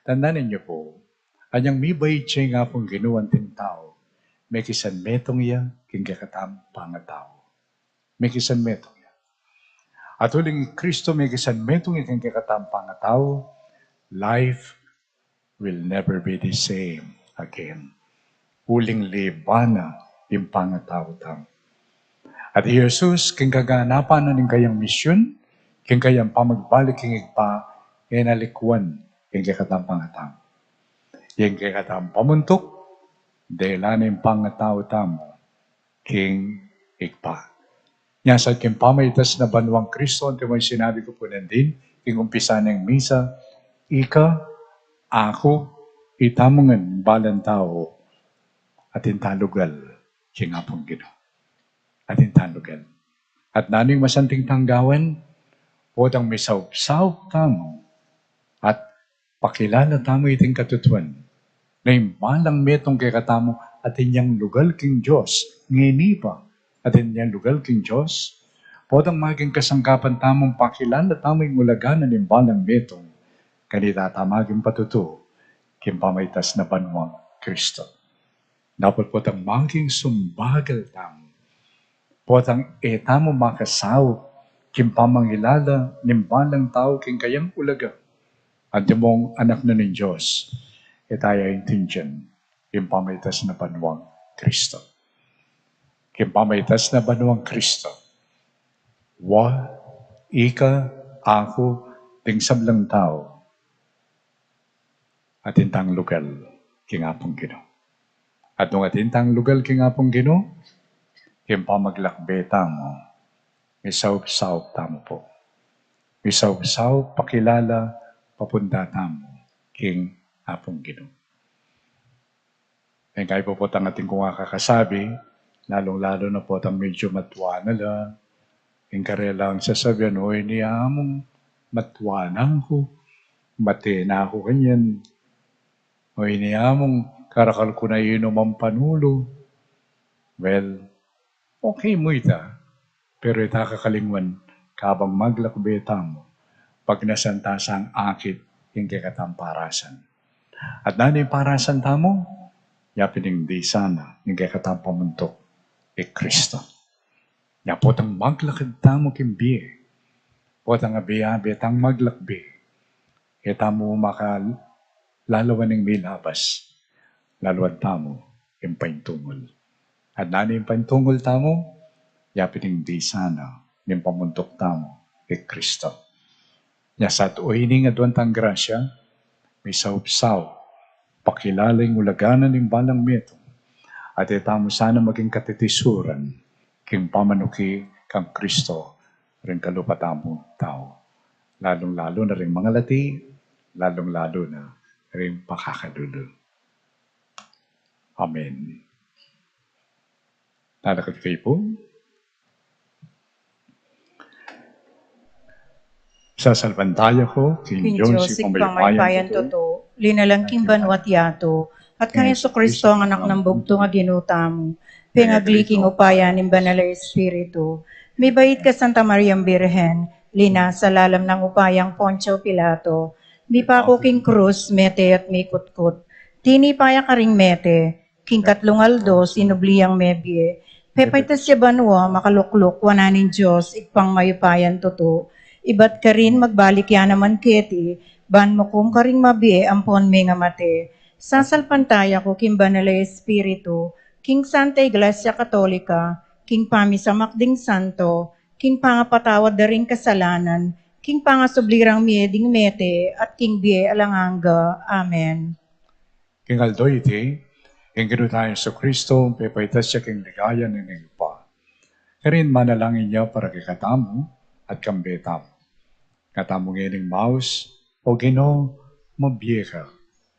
Tandanan yu pu, anyang mibait ya ing Apung Ginu anting tau, mekisanmetung ya king kekatang pangatau. Mekisanmetung ya. At uling Kristo mekisanmetung ya king kekatang pangatau, life will never be the same again. Uling liban na ing pangatau tamu. At i Jesus, king kaganapan na ning kayang misyun, king kayang pamagbalik king Ibpa, e na likuan ing kekatang pangatau. Ing kekatang pamuntuk, dela na ing pangatau tamu king Ibpa. Nya sa king pamaitas na banuang Kristo, anti mo ing sinabi ku pu nandin, king umpisa ning misa, ika, aku, itamu ngan balang tau, atin tang lugal king Apung Ginu. Atin tang lugal. At nanu ing masanting tang gawan, potang misaup-saup tamu, at pakilala tamu iting katutuan, na ing balang metung kekatamu atin yang lugal king Dios, ngeni pa, atin yang lugal king Dios. Potang maging kasangkapan tamung pakilala tamu ing ulaga na ning balang metung, kanita ta maging patutu king pamaitas na banuang Kristo. Dapot potang maging sumbagal tamu, potang e tamu makasaup king pamangilala ning balang tau king kayang ulaga, antimong anak na ning Dios, e ta ya aintindian ing pamaitas na banuang Kristo. King pamaitas na banuang Kristo, wa, ika, aku, ding sablang tau, atin tang lugal king Apung Ginu. At nung atin tang lugal king Apung Ginu, king pamaglakbe tamu, misaup-saup tamu pu. Misaup-saup pakilala, papunta tamu king Apung Ginu. Ing kaiba potang atin kung akakasabi, lalung-lalu na potang medyu matua na la, ing karelang sasabian, "O, ini amung matua na ku, mate na ku kanyan. O, ini amung karakal ku na inum a panulu." Well, okay mu ita, pero e ta kakalingwan, kabang maglakbe tamu, pagnasan ta sang akit ing kekatang parasan. At nanu ing parasan tamu? Ya pin ing disa na ning kekatang pamuntuk i Kristo. Ya potang maglakad tamu king bie, potang abe-abe tang maglakbe, e tamu makalalawan ning milabas, laluan tamu ing paintungul. At nanu ing paintungul tamu? Ya pin ing disa na ning pamuntuk tamu i Kristo. Nya sa tuining aduan tang grasya, misaupsaup pakilala ing ulaganan ning balang metung, at e tamu sana maging katitisuran king pamanuki kang Kristo ring kalupa tamung tau, lalung-lalu na ring mangalati, lalung-lalu na ring pakakalulu. Amen. Talakad kayu pu. Sasalpantaya ku king Dios, Dios Ibpang mayupayang tutu, linalang king banua't yatu, at kang Jesucristo, ang Anak nang bugtung a Ginu tamu, pengagli king upaya ning Banal a Espiritu, mibait kang Santa Mariang Birhen, linasa lalam nang upayang Poncio Pilato, mipaku king krus, mete at mikutkut, tinipa ya karing mete, king katlung aldo sinubli yang mebie, pepaitas ya banua, makalukluk wanan ning Dios Ibpang mayupayang tutu, ibat karin magbalik ya naman keti, ban mukum karing mabie ampon mengamate. Sasalpantaya ku king Banal a Espiritu, king Santa Iglesia Katolika, king pamisamak ding santo, king pangapatawad da ring kasalanan, king pangasubli rang mie ding mete, at king bie alang angga. Amen. King aldo iti, ing Ginu tang Jesucristo, pepaitas ya king ligaya ning Ibpa. Karin manalangin ya para kekatamu at kambe tamu. Katamu ngening maus: O Ginu, mabie ka,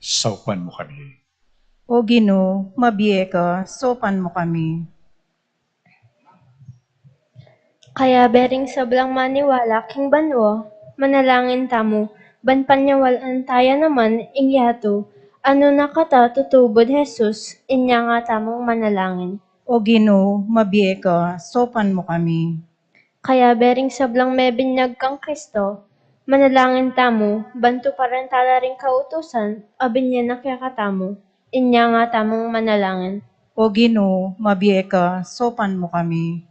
saupan mu kami. O Ginu, mabie ka, saupan mu kami. Kayabe ring sablang maniwala king banua, manalangin tamu, ban panyawalan taya naman ing yatu, a nung kata tutubud Jesus, inya nga tamung manalangin. O Ginu, mabie ka, saupan mu kami. Kayabe ring sablang mebinyag kang Kristo, manalangin tamu, ban tuparan tala ring kautusan a binie na kekatamu, inya nga tamung manalangin. O Ginu, mabie ka, saupan mu kami.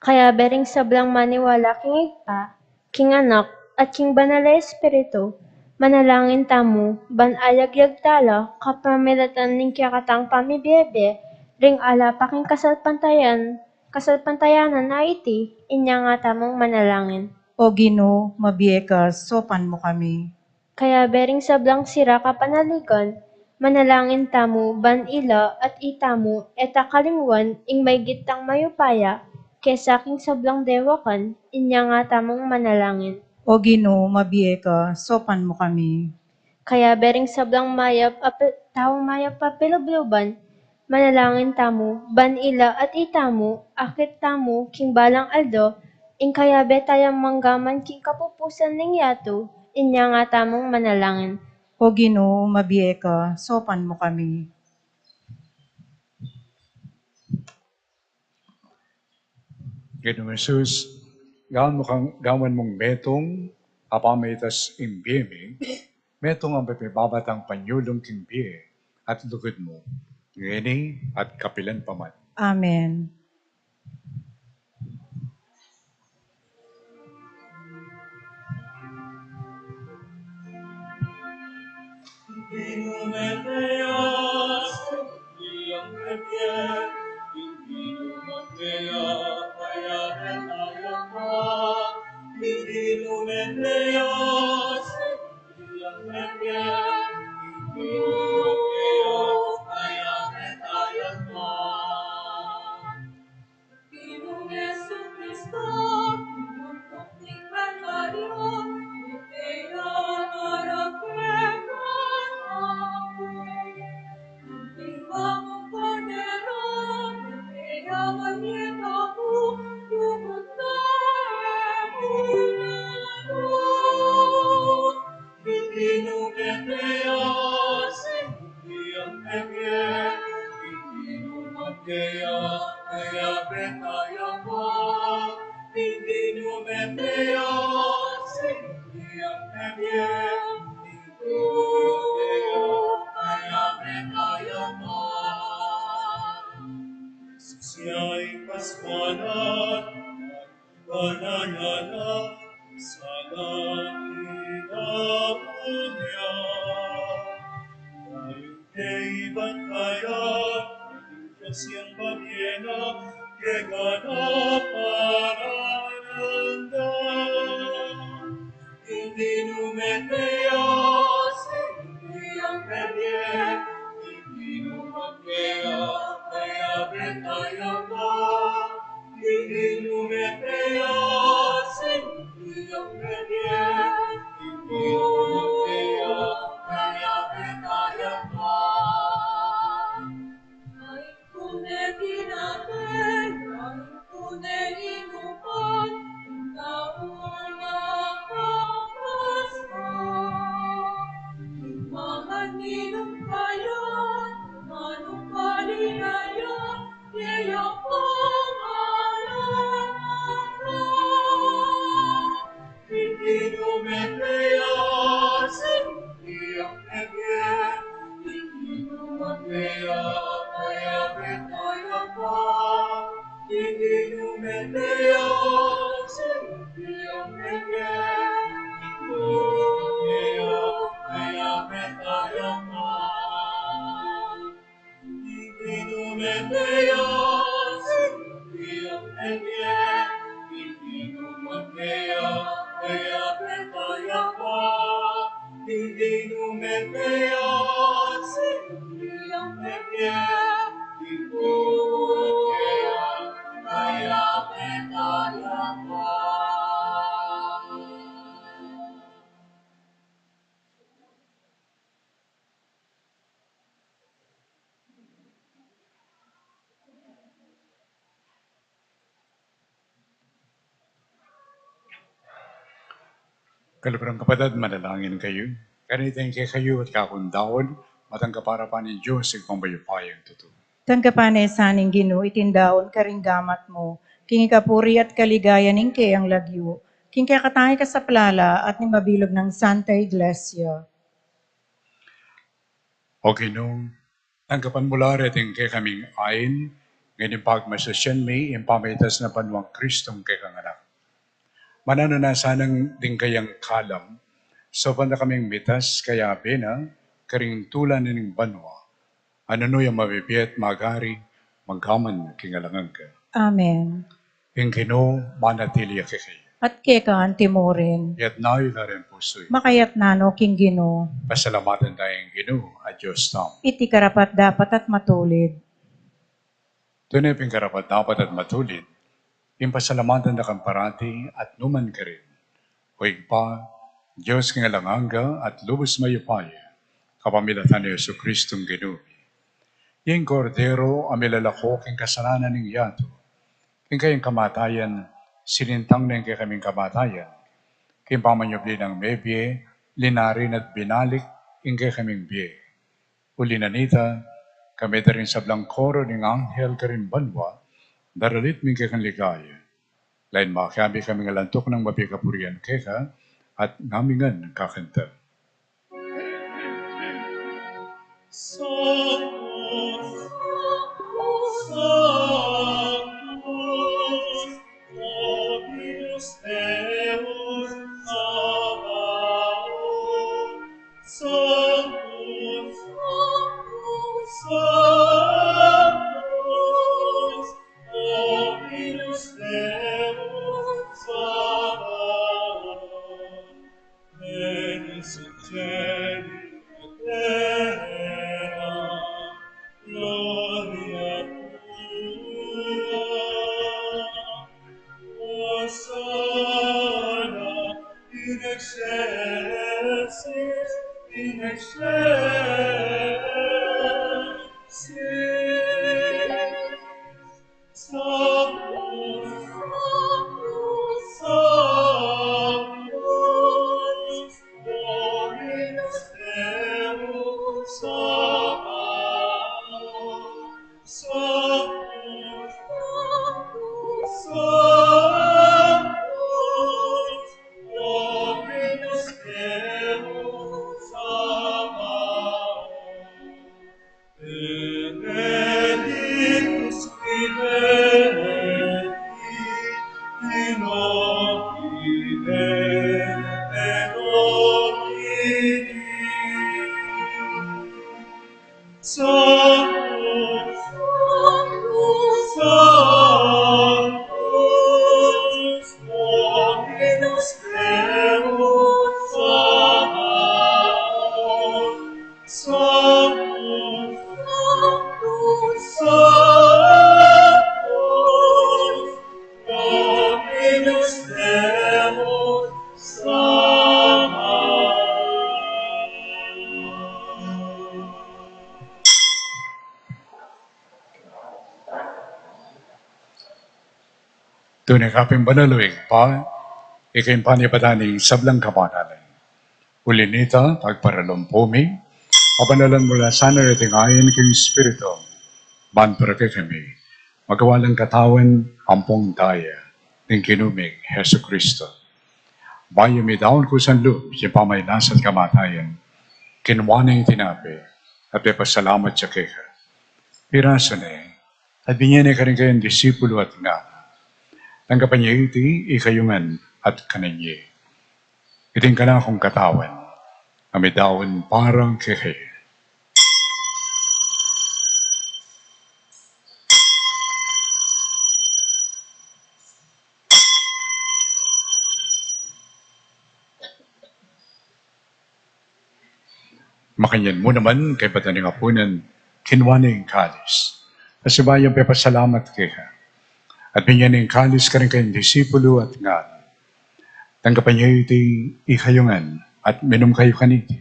Kayabe ring sablang maniwala king Ibpa, king Anak, at king Banal a Espiritu, manalangin tamu, ban ayagyag tala kapamilatan ning kekatang pamibiebie, ring ala pa king kasalpantayan, kasalpantayanan a iti, inya nga tamung manalangin. O Ginu, mabie ka, saupan mu kami. Kayabe ring sablang sira kapanaligan, manalangin tamu, ban ila at itamu, e ta kalingwan ing maygit tang mayupaya kesa king sablang dewakan, inya nga tamung manalangin. O Ginu, mabie ka, saupan mu kami. Kayabe ring sablang mayap a pi-, taung mayap a pilubluban, manalangin tamu, ban ila at itamu, akit tamu king balang aldo, ing kayabe tayang manggaman king kapupusan ning yatu, inya nga tamung manalangin. O Ginu, mabie ka, saupan mu kami. Ginu Jesus, gawan mu kang, gawan mung metung a pamaitas ing bie mi, metung a pepebabatang panyulung king bie at lugud mu, ngeni at kapilan pa man. Amen. Ginu Jesucristo, king muntuk ning Kalbaryo, mete ya para kekami. Ing bamung Kordero, mete ya banyeta mu, lugud tamu. Ing Ginu mete ya, sing ing Ginu mete ya, ing Ginu mete ya, kayabe taya pa. Ing Ginu mete ya, sing ing Ginu mete ya, ing Ginu mete ya, kayabe taya pa. Mananana, mananana, sa langit a unya. Kaybat kaya, kasiang babie na, keka na parananda. Ing Ginu mete ya, sino ya mebie? Ing Ginu mete ya, kaya mete ya pa. Ing Ginu mete ya, sino ya mebie? Ing Ginu mete ya, kaya mete ya pa. Ay, kune pinatay, ay, kune inupan, ing tau na kapasma. Mangan minum kaya, manung palinaya, iya pangalan na. Ing Ginu mete ya, sino ya mebie? Ing Ginu mete ya, kaya mete ya pa. Ing Ginu mete ya, sino ya mebie? Ing Ginu mete ya, kaya mete ya pa. Ing Ginu mete ya, sino ya mebie? Ing Ginu mete ya, kaya mete ya pa. Ing Ginu mete ya, sino ya mebie? Ing Ginu mete ya, kaya mete ya pa. Kaluguran kapatad, manalangin kayu. Kanita ing kekayu at kakung daun, matanggapan na pa ning Dios, Ibpang mayupayang tutu. Tanggapan na sa ning Ginu iting daun karing gamat mu, king ikapuri at kaligayan ning keyang lagyu, king kekatang ikasaplala at ning mabilug nang Santa Iglesia. O Ginu, tanggapan mu la reting kekaming ain, ngening pagmasusyan mi ing pamaitas na banwang Kristong kekang Anak. Mananu na sanang ding kayang kalam, saupan da kaming mitas kayabe na karing tula na ning banwa, a nanu yang mabibie at mag-ari, mangga man king alang angga. Amen. Ing Ginu manatili ya kekayu. At keka anti mu rin. Iyatas yu la ring pusu yu. Makayatas no king Ginu. Pasalamatan taya ing Ginu a Dios tamu. Iti karapat-dapat at matulid. Tune pin karapat-dapat at matulid ing pasalamatan da kang parati at nu man karin, O Ibpa, Dios king alang angga at lubus mayupaya, kapamilatan nang Jesucristong Ginu mi. Ing Kordero a milalako king kasalanan ning yatu. King kayang kamatayan, sinintang na ing kekaming kamatayan. King pamanyubli nang mebie, linarin at binalik ing kekaming bie. Uli na nita, kambe da ring sablang koro ning anghel karin banua, daralit mi ing kekang ligaya. Lain makiabe kaming alang tuknang mabie kapurian keka, at ngamingan kakanta. Sanctus, Sanctus, Dominus Deus Sabaoth. Sanctus, Sanctus, Dominus Deus Sabaoth. Plena in celi et terra gloria tua. Hosanna in excelsis, in excelsis. Sanctus, Sanctus, Sanctus, Dominus Deus Sabaoth. Sanctus, Sanctus, Sanctus, Dominus Deus Sabaoth. Benedictus qui venit Tune kapin banal, o Ibpa, ika ing panibatan ning sablang kabanalan. Uli na nita, pagparalumpu mi, pabanalan mu la sana iting ain king Espiritu, ban para kekami magawa lang katawan ampong daya ning Ginu ming Jesucristo. Bayu midaun kusang lub king pamagkasakit at kamatayan, kinua ne ing tinape, at pepasalamat ya keka. Pirasu ne, at binie ne karing kayang disipulu at ngana: Tanggapan ye iti, ikayu ngan, at kanan ye. Iti ing kanakung katawan, a midaun para kekayu. Makanyan mu naman, kaybat da ning apunan, kinua ne ing kalis, at sibayu yang pepasalamat keka, at binie ne ing kalis karing kayang disipulu at ngana: Tanggapan ye iti, ikayu ngan, at minum kayu kaniti.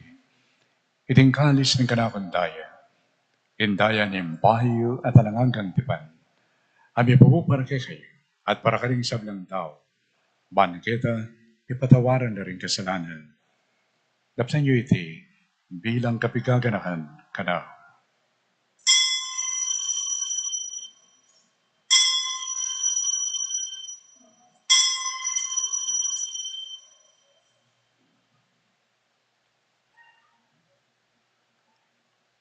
Iti ing kalis ning kanakung daya, ing daya ning bayu at alang anggang tipan, a mibubu para kekayu at para karing sablang tau, ban keta ipatawaran la ring kasalanan. Daptan yu iti bilang kapaganakan kanaku.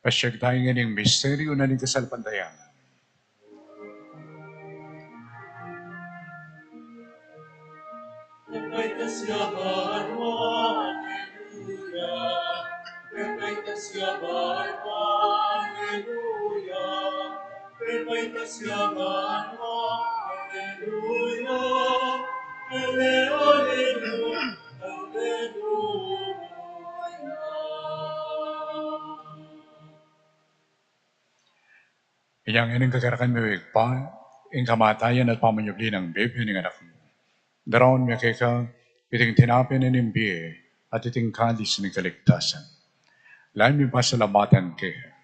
Pasiag tamu ngan ing misteryu na ning kasalpantayanan. Inya ngeni ing kagarakan mi, o Ibpa, ing kamatayan at pamanyubli nang bie ning Anak mu. Daraun mi keka iting tinape ning bie at iting kalis ning kaligtasan. Lalu ming pasalamatan keka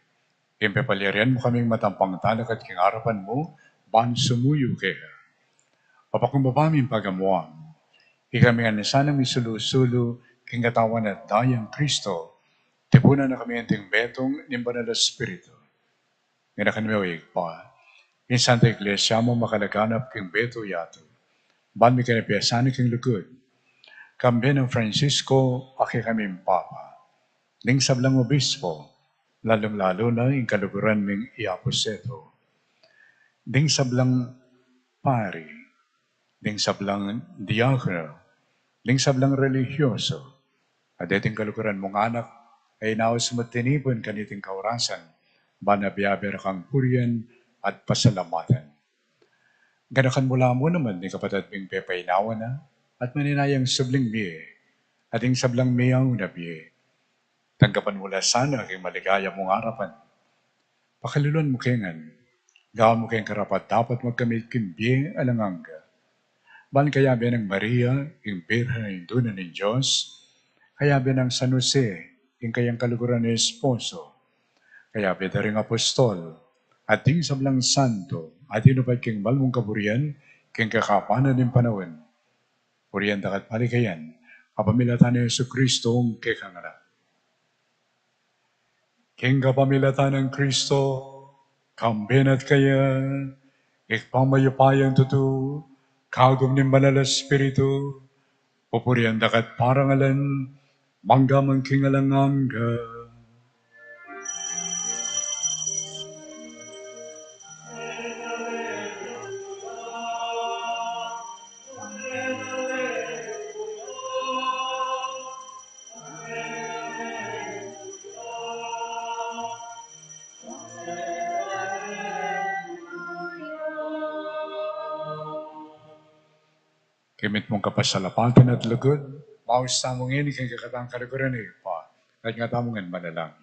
ing pepalyarian mu kaming matampang talakad king arapan mu, ban sumuyu keka. Papakumbaba ming pagamuan, ikami ngan sanang misulu-sulu king katawan at dayang Kristo, tipunan na kami anting metung ning Banal a Espiritu. Nganakan mi, o Ibpa, ing Santa Iglesia mu makalaganap king betu yatu, ban miganapi sana king lugud, kambe nang Francisco a kekaming Papa, ding sablang obispo, lalung-lalu na ing kaluguran ming i Aposeto, ding sablang pari, ding sablang diakono, ding sablang relihiyoso, a deting kaluguran mung anak a inaus mu at tinipun kaniting kaurasan, ban abe-abe ra kang purian at pasalamatan. Ganakan mu la mu naman ding kapatad ming pepainawa na at maninayang subling mie, at ding sablang miyauna mie. Tanggapan mu la sana king maligaya mung arapan. Pakaluluan mu ke ngan, gawan mu keng karapat-dapat magkamit king bie alang angga. Ban kayabe nang Maria, ing Birhen a Indu na ning Dios, kayabe nang San Jose, ing kayang kaluguran a esposo, kayabe da ring apostol, at ding sablang santo a tinupad king mal mung kaburian king kakapanan ning panaun, purian da ka at palikayan, kapamilatan nang Jesucristo ing kekang Anak. King kapamilatan nang Kristo, kambe na at kaya, Ibpang mayupayang tutu, kagum ning Banal a Espiritu, pupurian da ka at parangalan, mangga man king alang angga. King mitmung kapasalamatan at lugud, maus tamu ngeni king kekatang kaluguran ning Ibpa, at nga tamu ngan manalangin.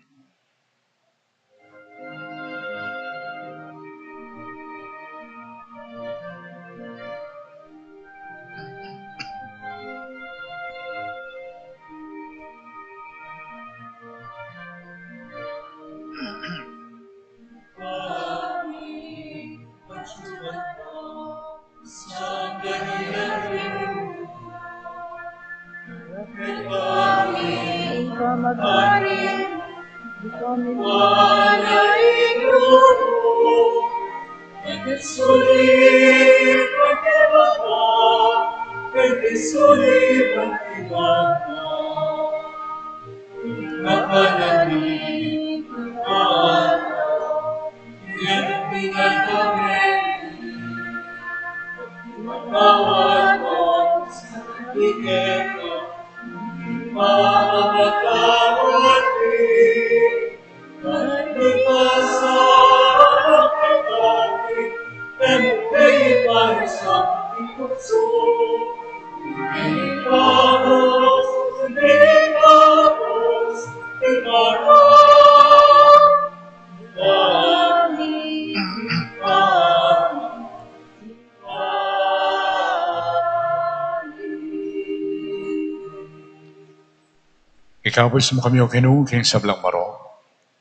Ikabus mu kami, O Ginu, king sablang marok.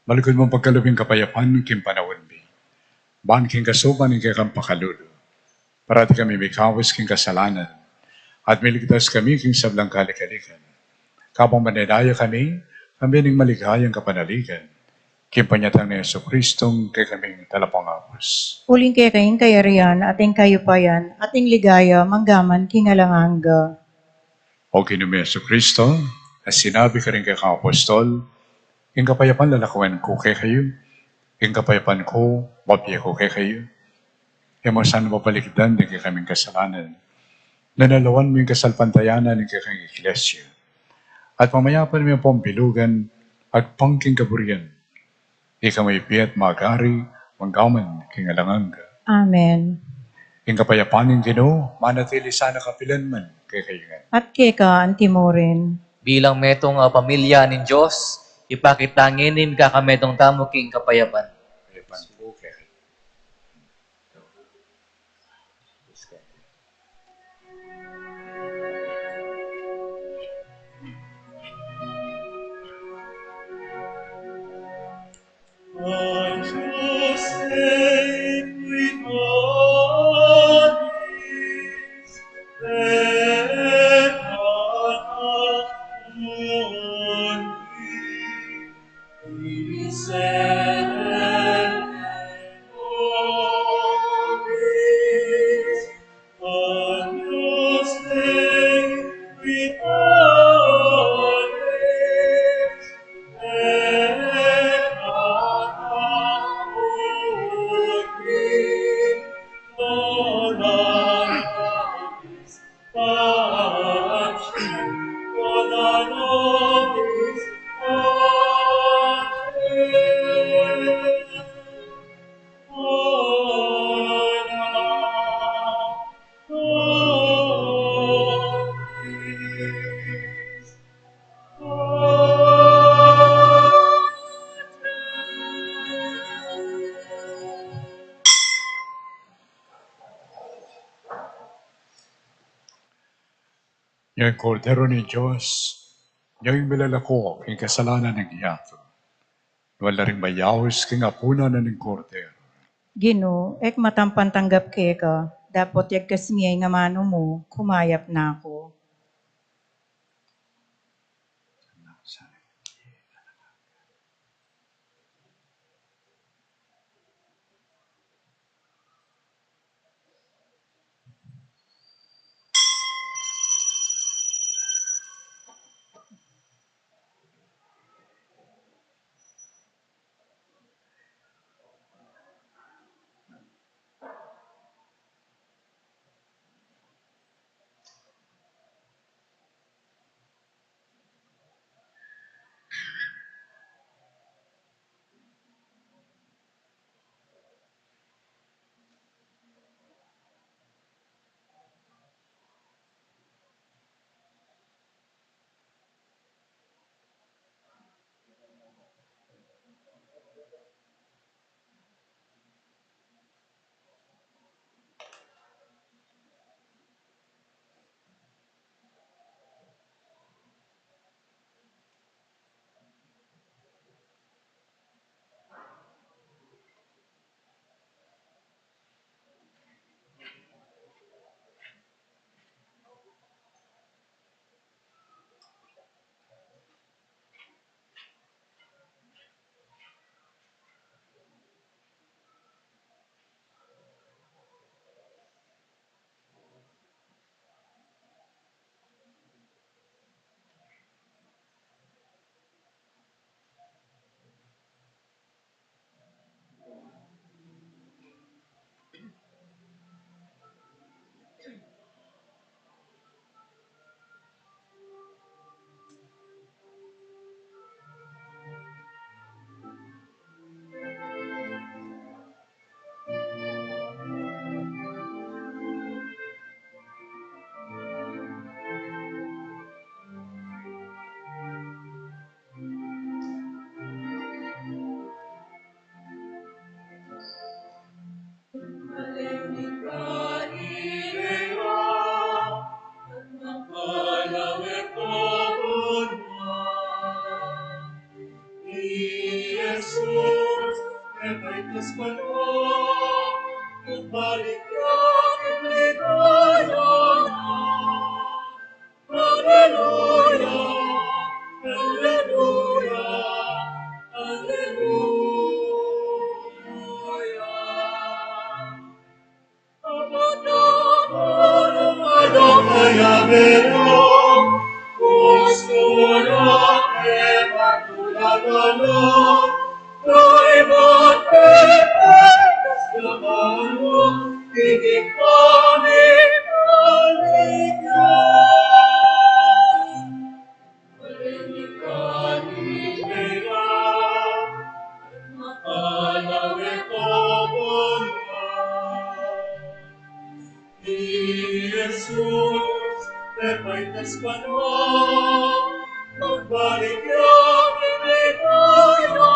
Malugud mung pagkalub ing kapayapan king panaun mi. Ban king kasupan ning kekang pakalulu, parati kami mikabus king kasalanan, at miligtas kami king sablang kalikalikan. Kabang manenaya kami, kambe ning maligayang kapanaligan, king panyatang nang Jesucristo, kekaming Talapangabus. Uling keka ing kayarian, at ing kayupayan, at ing ligaya, mangga man king alang angga. O Ginu ming Jesucristo, a sinabi karing kekang apostol, ing kapayapan lalakuan ku kekayu, ing kapayapan ku babie ku kekayu. E mu sana babalikdan ding kekaming kasalanan, nune lawan mu ing kasalpantayanan ning kekang Iglesia, at pamayapan mu yang pambilugan agpang king kaburian. Ika mu ing bie at magari, mangga man king alang angga. Amen. Ing kapayapan ning Ginu manatili sana kapilan man kekayu ngan. At keka antimurin. Bilang metung a pamilya ning Dios, ipakit ta ngeni ing kakametung tamu king kapayapan. Kapayapan ku kekayu. Yang Kordero ning Dios, yang milalako king kasalanan ning yatu. Nuan la ring mayaus king apunan ning Kordero. Ginu, e ku matampan tanggap keka, dapot yagkas me ing amanu mu, kumayap na ku. Balik ya king ligaya na. Aleluya, aleluya, aleluya. Jesus, e paitas banua, magbalik ya king ligaya na.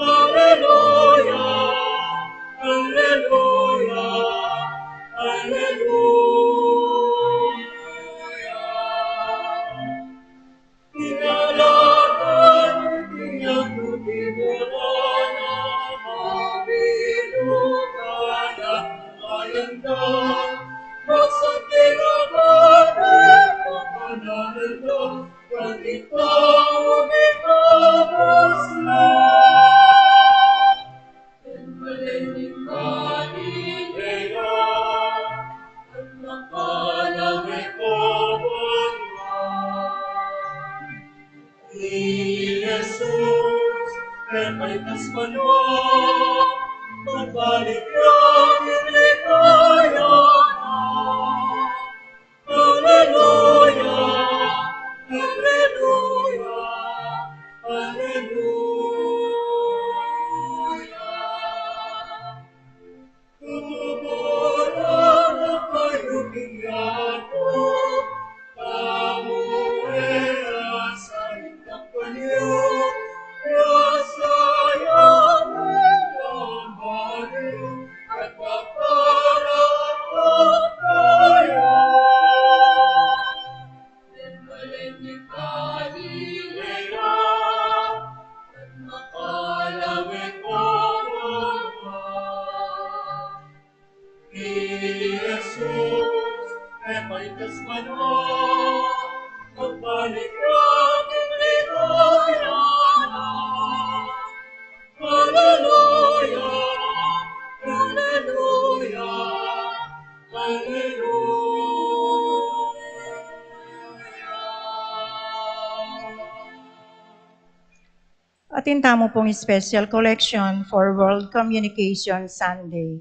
Aleluya, aleluya, aleluya. Kinalakan, kinyakuti mo na, mabilugan at mayanda. Masanting a Bata, kapanalan da, pati tau mikabus na. King balen ning Galilea, at nakalawe ko banua. Ni Jesus, e paitas banua, magbalik ya king ligaya na. Aleluya, aleluya, aleluya. Tumubura na kayu king yatu, tamu e asain tapan yu, ya sayang e amanu, at paparapatan yu. King balen ning Galilea, at makalawe ko banua. Ni Jesus, e paitas banua, magbalik ya king ligaya na. Aleluya, aleluya, aleluya. Atin tamu pung special collection for World Communication Sunday.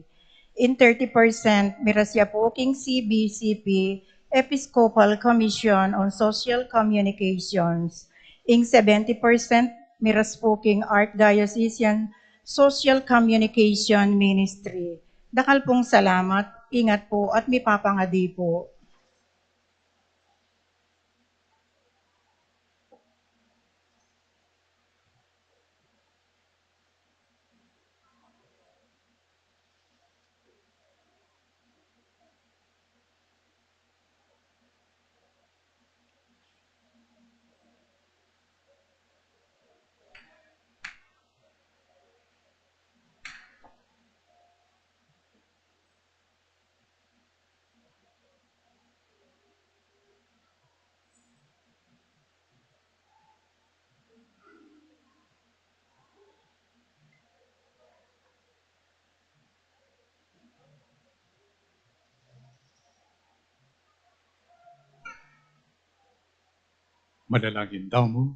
In thirty percent, miras ya pu king C B C P, Episcopal Commission on Social Communications. Ing seventy percent, miras pu king Archdiocesan Social Communication Ministry. Dakal pung salamat, ingat pu at mipapangadi pu. Manalangin tamu.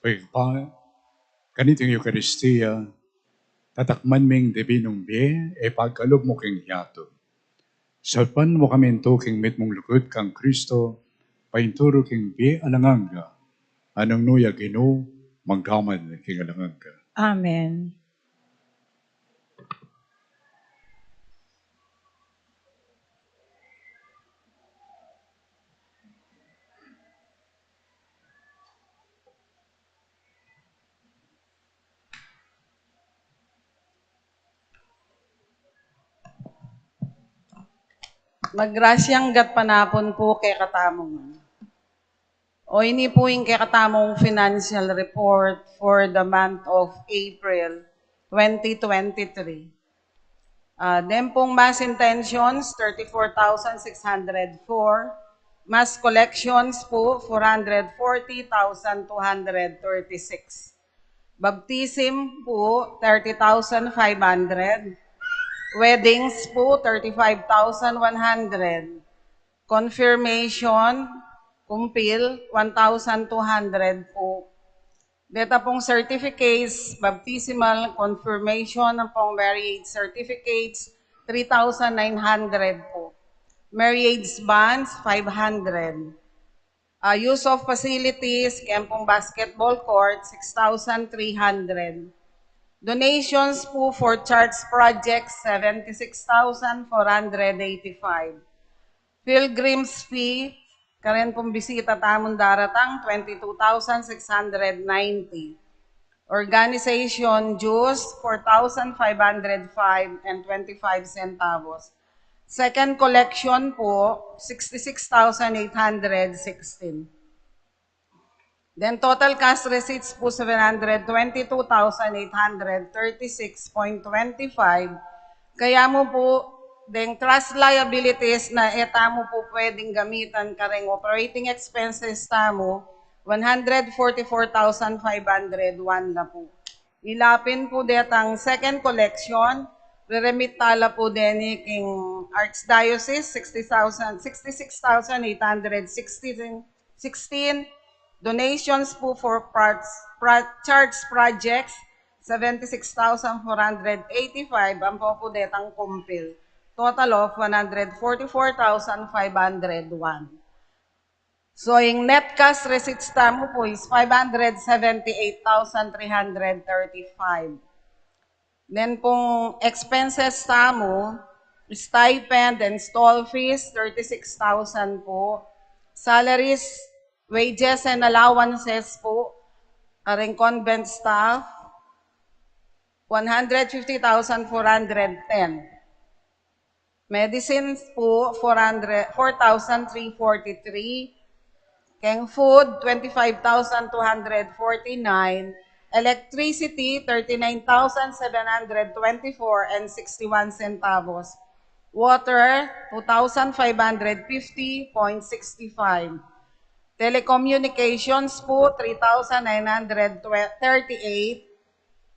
O Ibpa, kaniting Eukaristia, tatakman ming dibinung bie, e pagkalub mu king yatu. Saupan mu kami ntu king mitmung lugud kang Kristo, painturu king bie alang angga. Nanu ya, Ginu, mangga man king alang angga. Amen. Magrasyang gatpanapun pu kekatamu ngan. O, ini pu ing kekatamung financial report for the month of April twenty twenty-three. Ah, den pung mass intentions, thirty-four thousand six hundred four. Mass collections pu, four hundred forty thousand two hundred thirty-six. Baptism pu, thirty thousand five hundred. Weddings pu, thirty-five thousand one hundred. Confirmation, kumpil, one thousand two hundred pu. Deta pung certificates, baptismal, confirmation, ampong marriage certificates, three thousand nine hundred pu. Marriage bonds, five hundred. Ah, use of facilities, keng pung basketball court, six thousand three hundred. Donations pu for church projects, seventy-six thousand four hundred eighty-five. Pilgrims fee, karen pung bisita tamung daratang, twenty-two thousand six hundred ninety. Organization dues, four thousand five hundred five and twenty-five centavos. Second collection pu, sixty-six thousand eight hundred sixteen. Then total cash receipts pu, seven hundred twenty-two thousand eight hundred thirty-six point twenty-five. Kaya mu pu, deng trust liabilities na e tamu pu pwedeng gamitan kareng operating expenses tamu, one hundred forty-four thousand five hundred one la pu. Ila pin pu detang second collection, re-remit tala pu deni king Archdiocese, sixty thousand, sixty-six thousand eight hundred sixteen, sixteen. Donations pu for parts, pra-, church projects, seventy-six thousand four hundred eighty-five, ampo pu detang kumpil. Total of one hundred forty-four thousand five hundred one. So, ing net cash receipts tamu pu is five hundred seventy-eight thousand three hundred thirty-five. Then pung expenses tamu, stipend and stall fees, thirty-six thousand pu. Salaries, wages and allowances pu, kareng convent staff, one hundred fifty thousand four hundred ten. Medicines pu, four hundred, four thousand three forty-three. Keng food, twenty-five thousand two hundred forty-nine. Electricity, thirty-nine thousand seven hundred twenty-four and sixty-one centavos. Water, two thousand five hundred fifty point sixty-five. Telecommunications pu, three thousand nine hundred thirty-eight.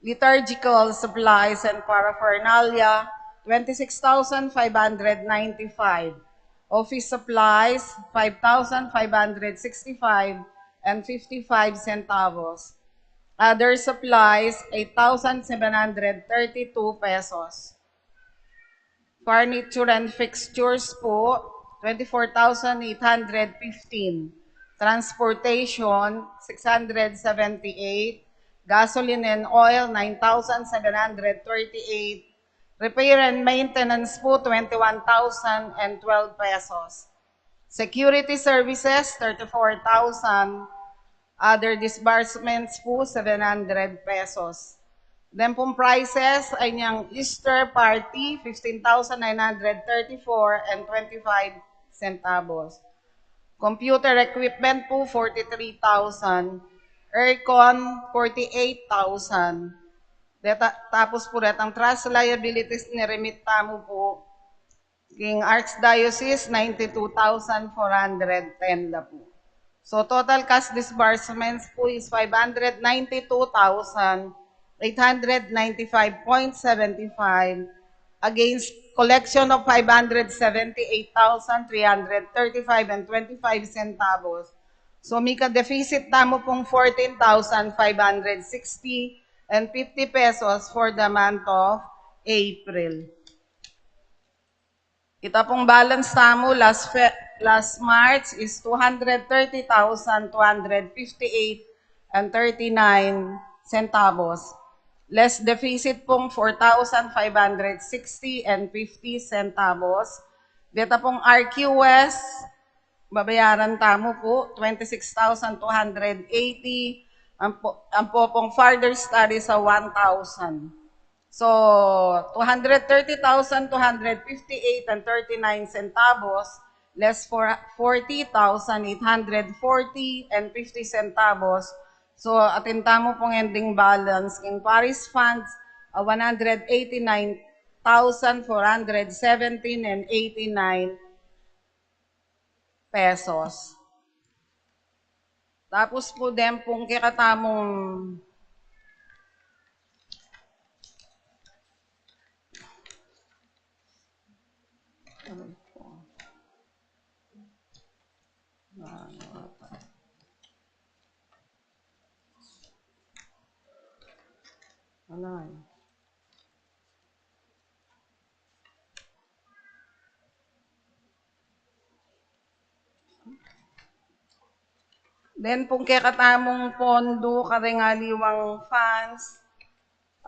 Liturgical supplies and paraphernalia, twenty-six thousand five hundred ninety-five. Office supplies, five thousand five hundred sixty-five and fifty-five centavos. Other supplies, eight thousand seven hundred thirty-two pesos. Furniture and fixtures pu, twenty-four thousand eight hundred fifteen. Transportation, six hundred seventy-eight. Gasoline and oil, nine thousand seven hundred thirty-eight. Repair and maintenance pu, twenty-one thousand and twelve pesos. Security services, thirty-four thousand. Other disbursements pu, seven hundred pesos. Then pung prices, ay niyang Easter party, fifteen thousand nine hundred thirty-four and twenty-five centavos. Computer equipment pu, forty-three thousand. Aircon, forty-eight thousand. Deta, tapos pu detang trust liabilities, ni-remit tamu pu king Archdiocese, ninety-two thousand four hundred ten la pu. So, total cash disbursements pu is five hundred ninety-two thousand eight hundred ninety-five point seventy-five against collection of five hundred seventy-eight thousand three hundred thirty-five and twenty-five centavos. So, mika-deficit tamu pung fourteen thousand five hundred sixty and fifty pesos for the month of April. Ita pung balance tamu last Fe-, last March is two hundred thirty thousand two hundred fifty-eight and thirty-nine centavos. Less deficit pung four thousand five hundred sixty and fifty centavos. Deta pung R Q S, babayaran tamu pu, twenty-six thousand two hundred eighty. Ampo, ampo pung further study sa one thousand. So, two hundred thirty thousand two hundred fifty-eight and thirty-nine centavos, less for forty thousand eight hundred forty and fifty centavos. So, atin tamu pung ending balance king parish funds, uh, one hundred eighty-nine thousand four hundred seventeen and eighty-nine pesos. Tapos pu den pung kekatamung, ano, den pung kekatamung pondo kareng aliwang funds,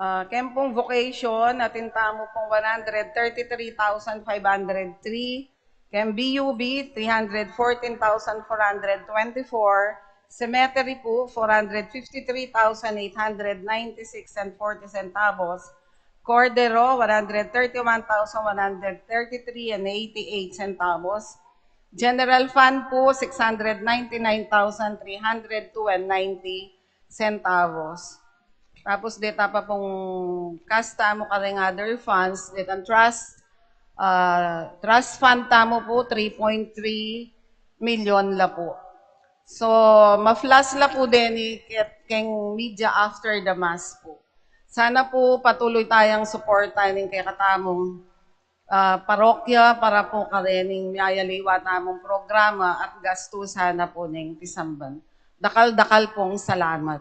uh, ken pung vocation, atin tamu pung one hundred thirty-three thousand five hundred three, ken B U B, three hundred fourteen thousand four hundred twenty-four, cemetery pu, four hundred fifty-three thousand eight hundred ninety-six and forty centavos, Cordero, one hundred thirty-one thousand one hundred thirty-three and eighty-eight centavos. General Fund pu, six hundred ninety-nine thousand three hundred two and ninety centavos. Tapos deta pa pung kas tamu kareng other funds, detang trust, ah, trust fund tamu pu, three point three million la pu. So, ma-flash la pu deni ket keng media after the mass pu. Sana pu patuloy tayang suporta ning kekatamung, ah, parokya para pu karening miyayaliwa tamung programa at gastusan na pu ning pisamban. Dakal-dakal pung salamat.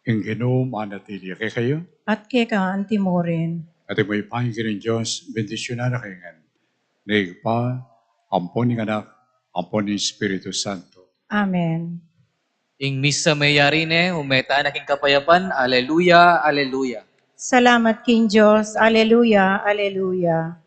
Ing Ginu manatili ya kekayu. At keka antimurin. At ing mayupaya ning Dios, bendisyunan na kayu ngan ning Ibpa, ampon ning Anak, ampon ning Espiritu Santo. Amen. Ing misa meyari ne, ume tana king kapayapan. Aleluya, aleluya. Salamat king Dios. Aleluya, aleluya.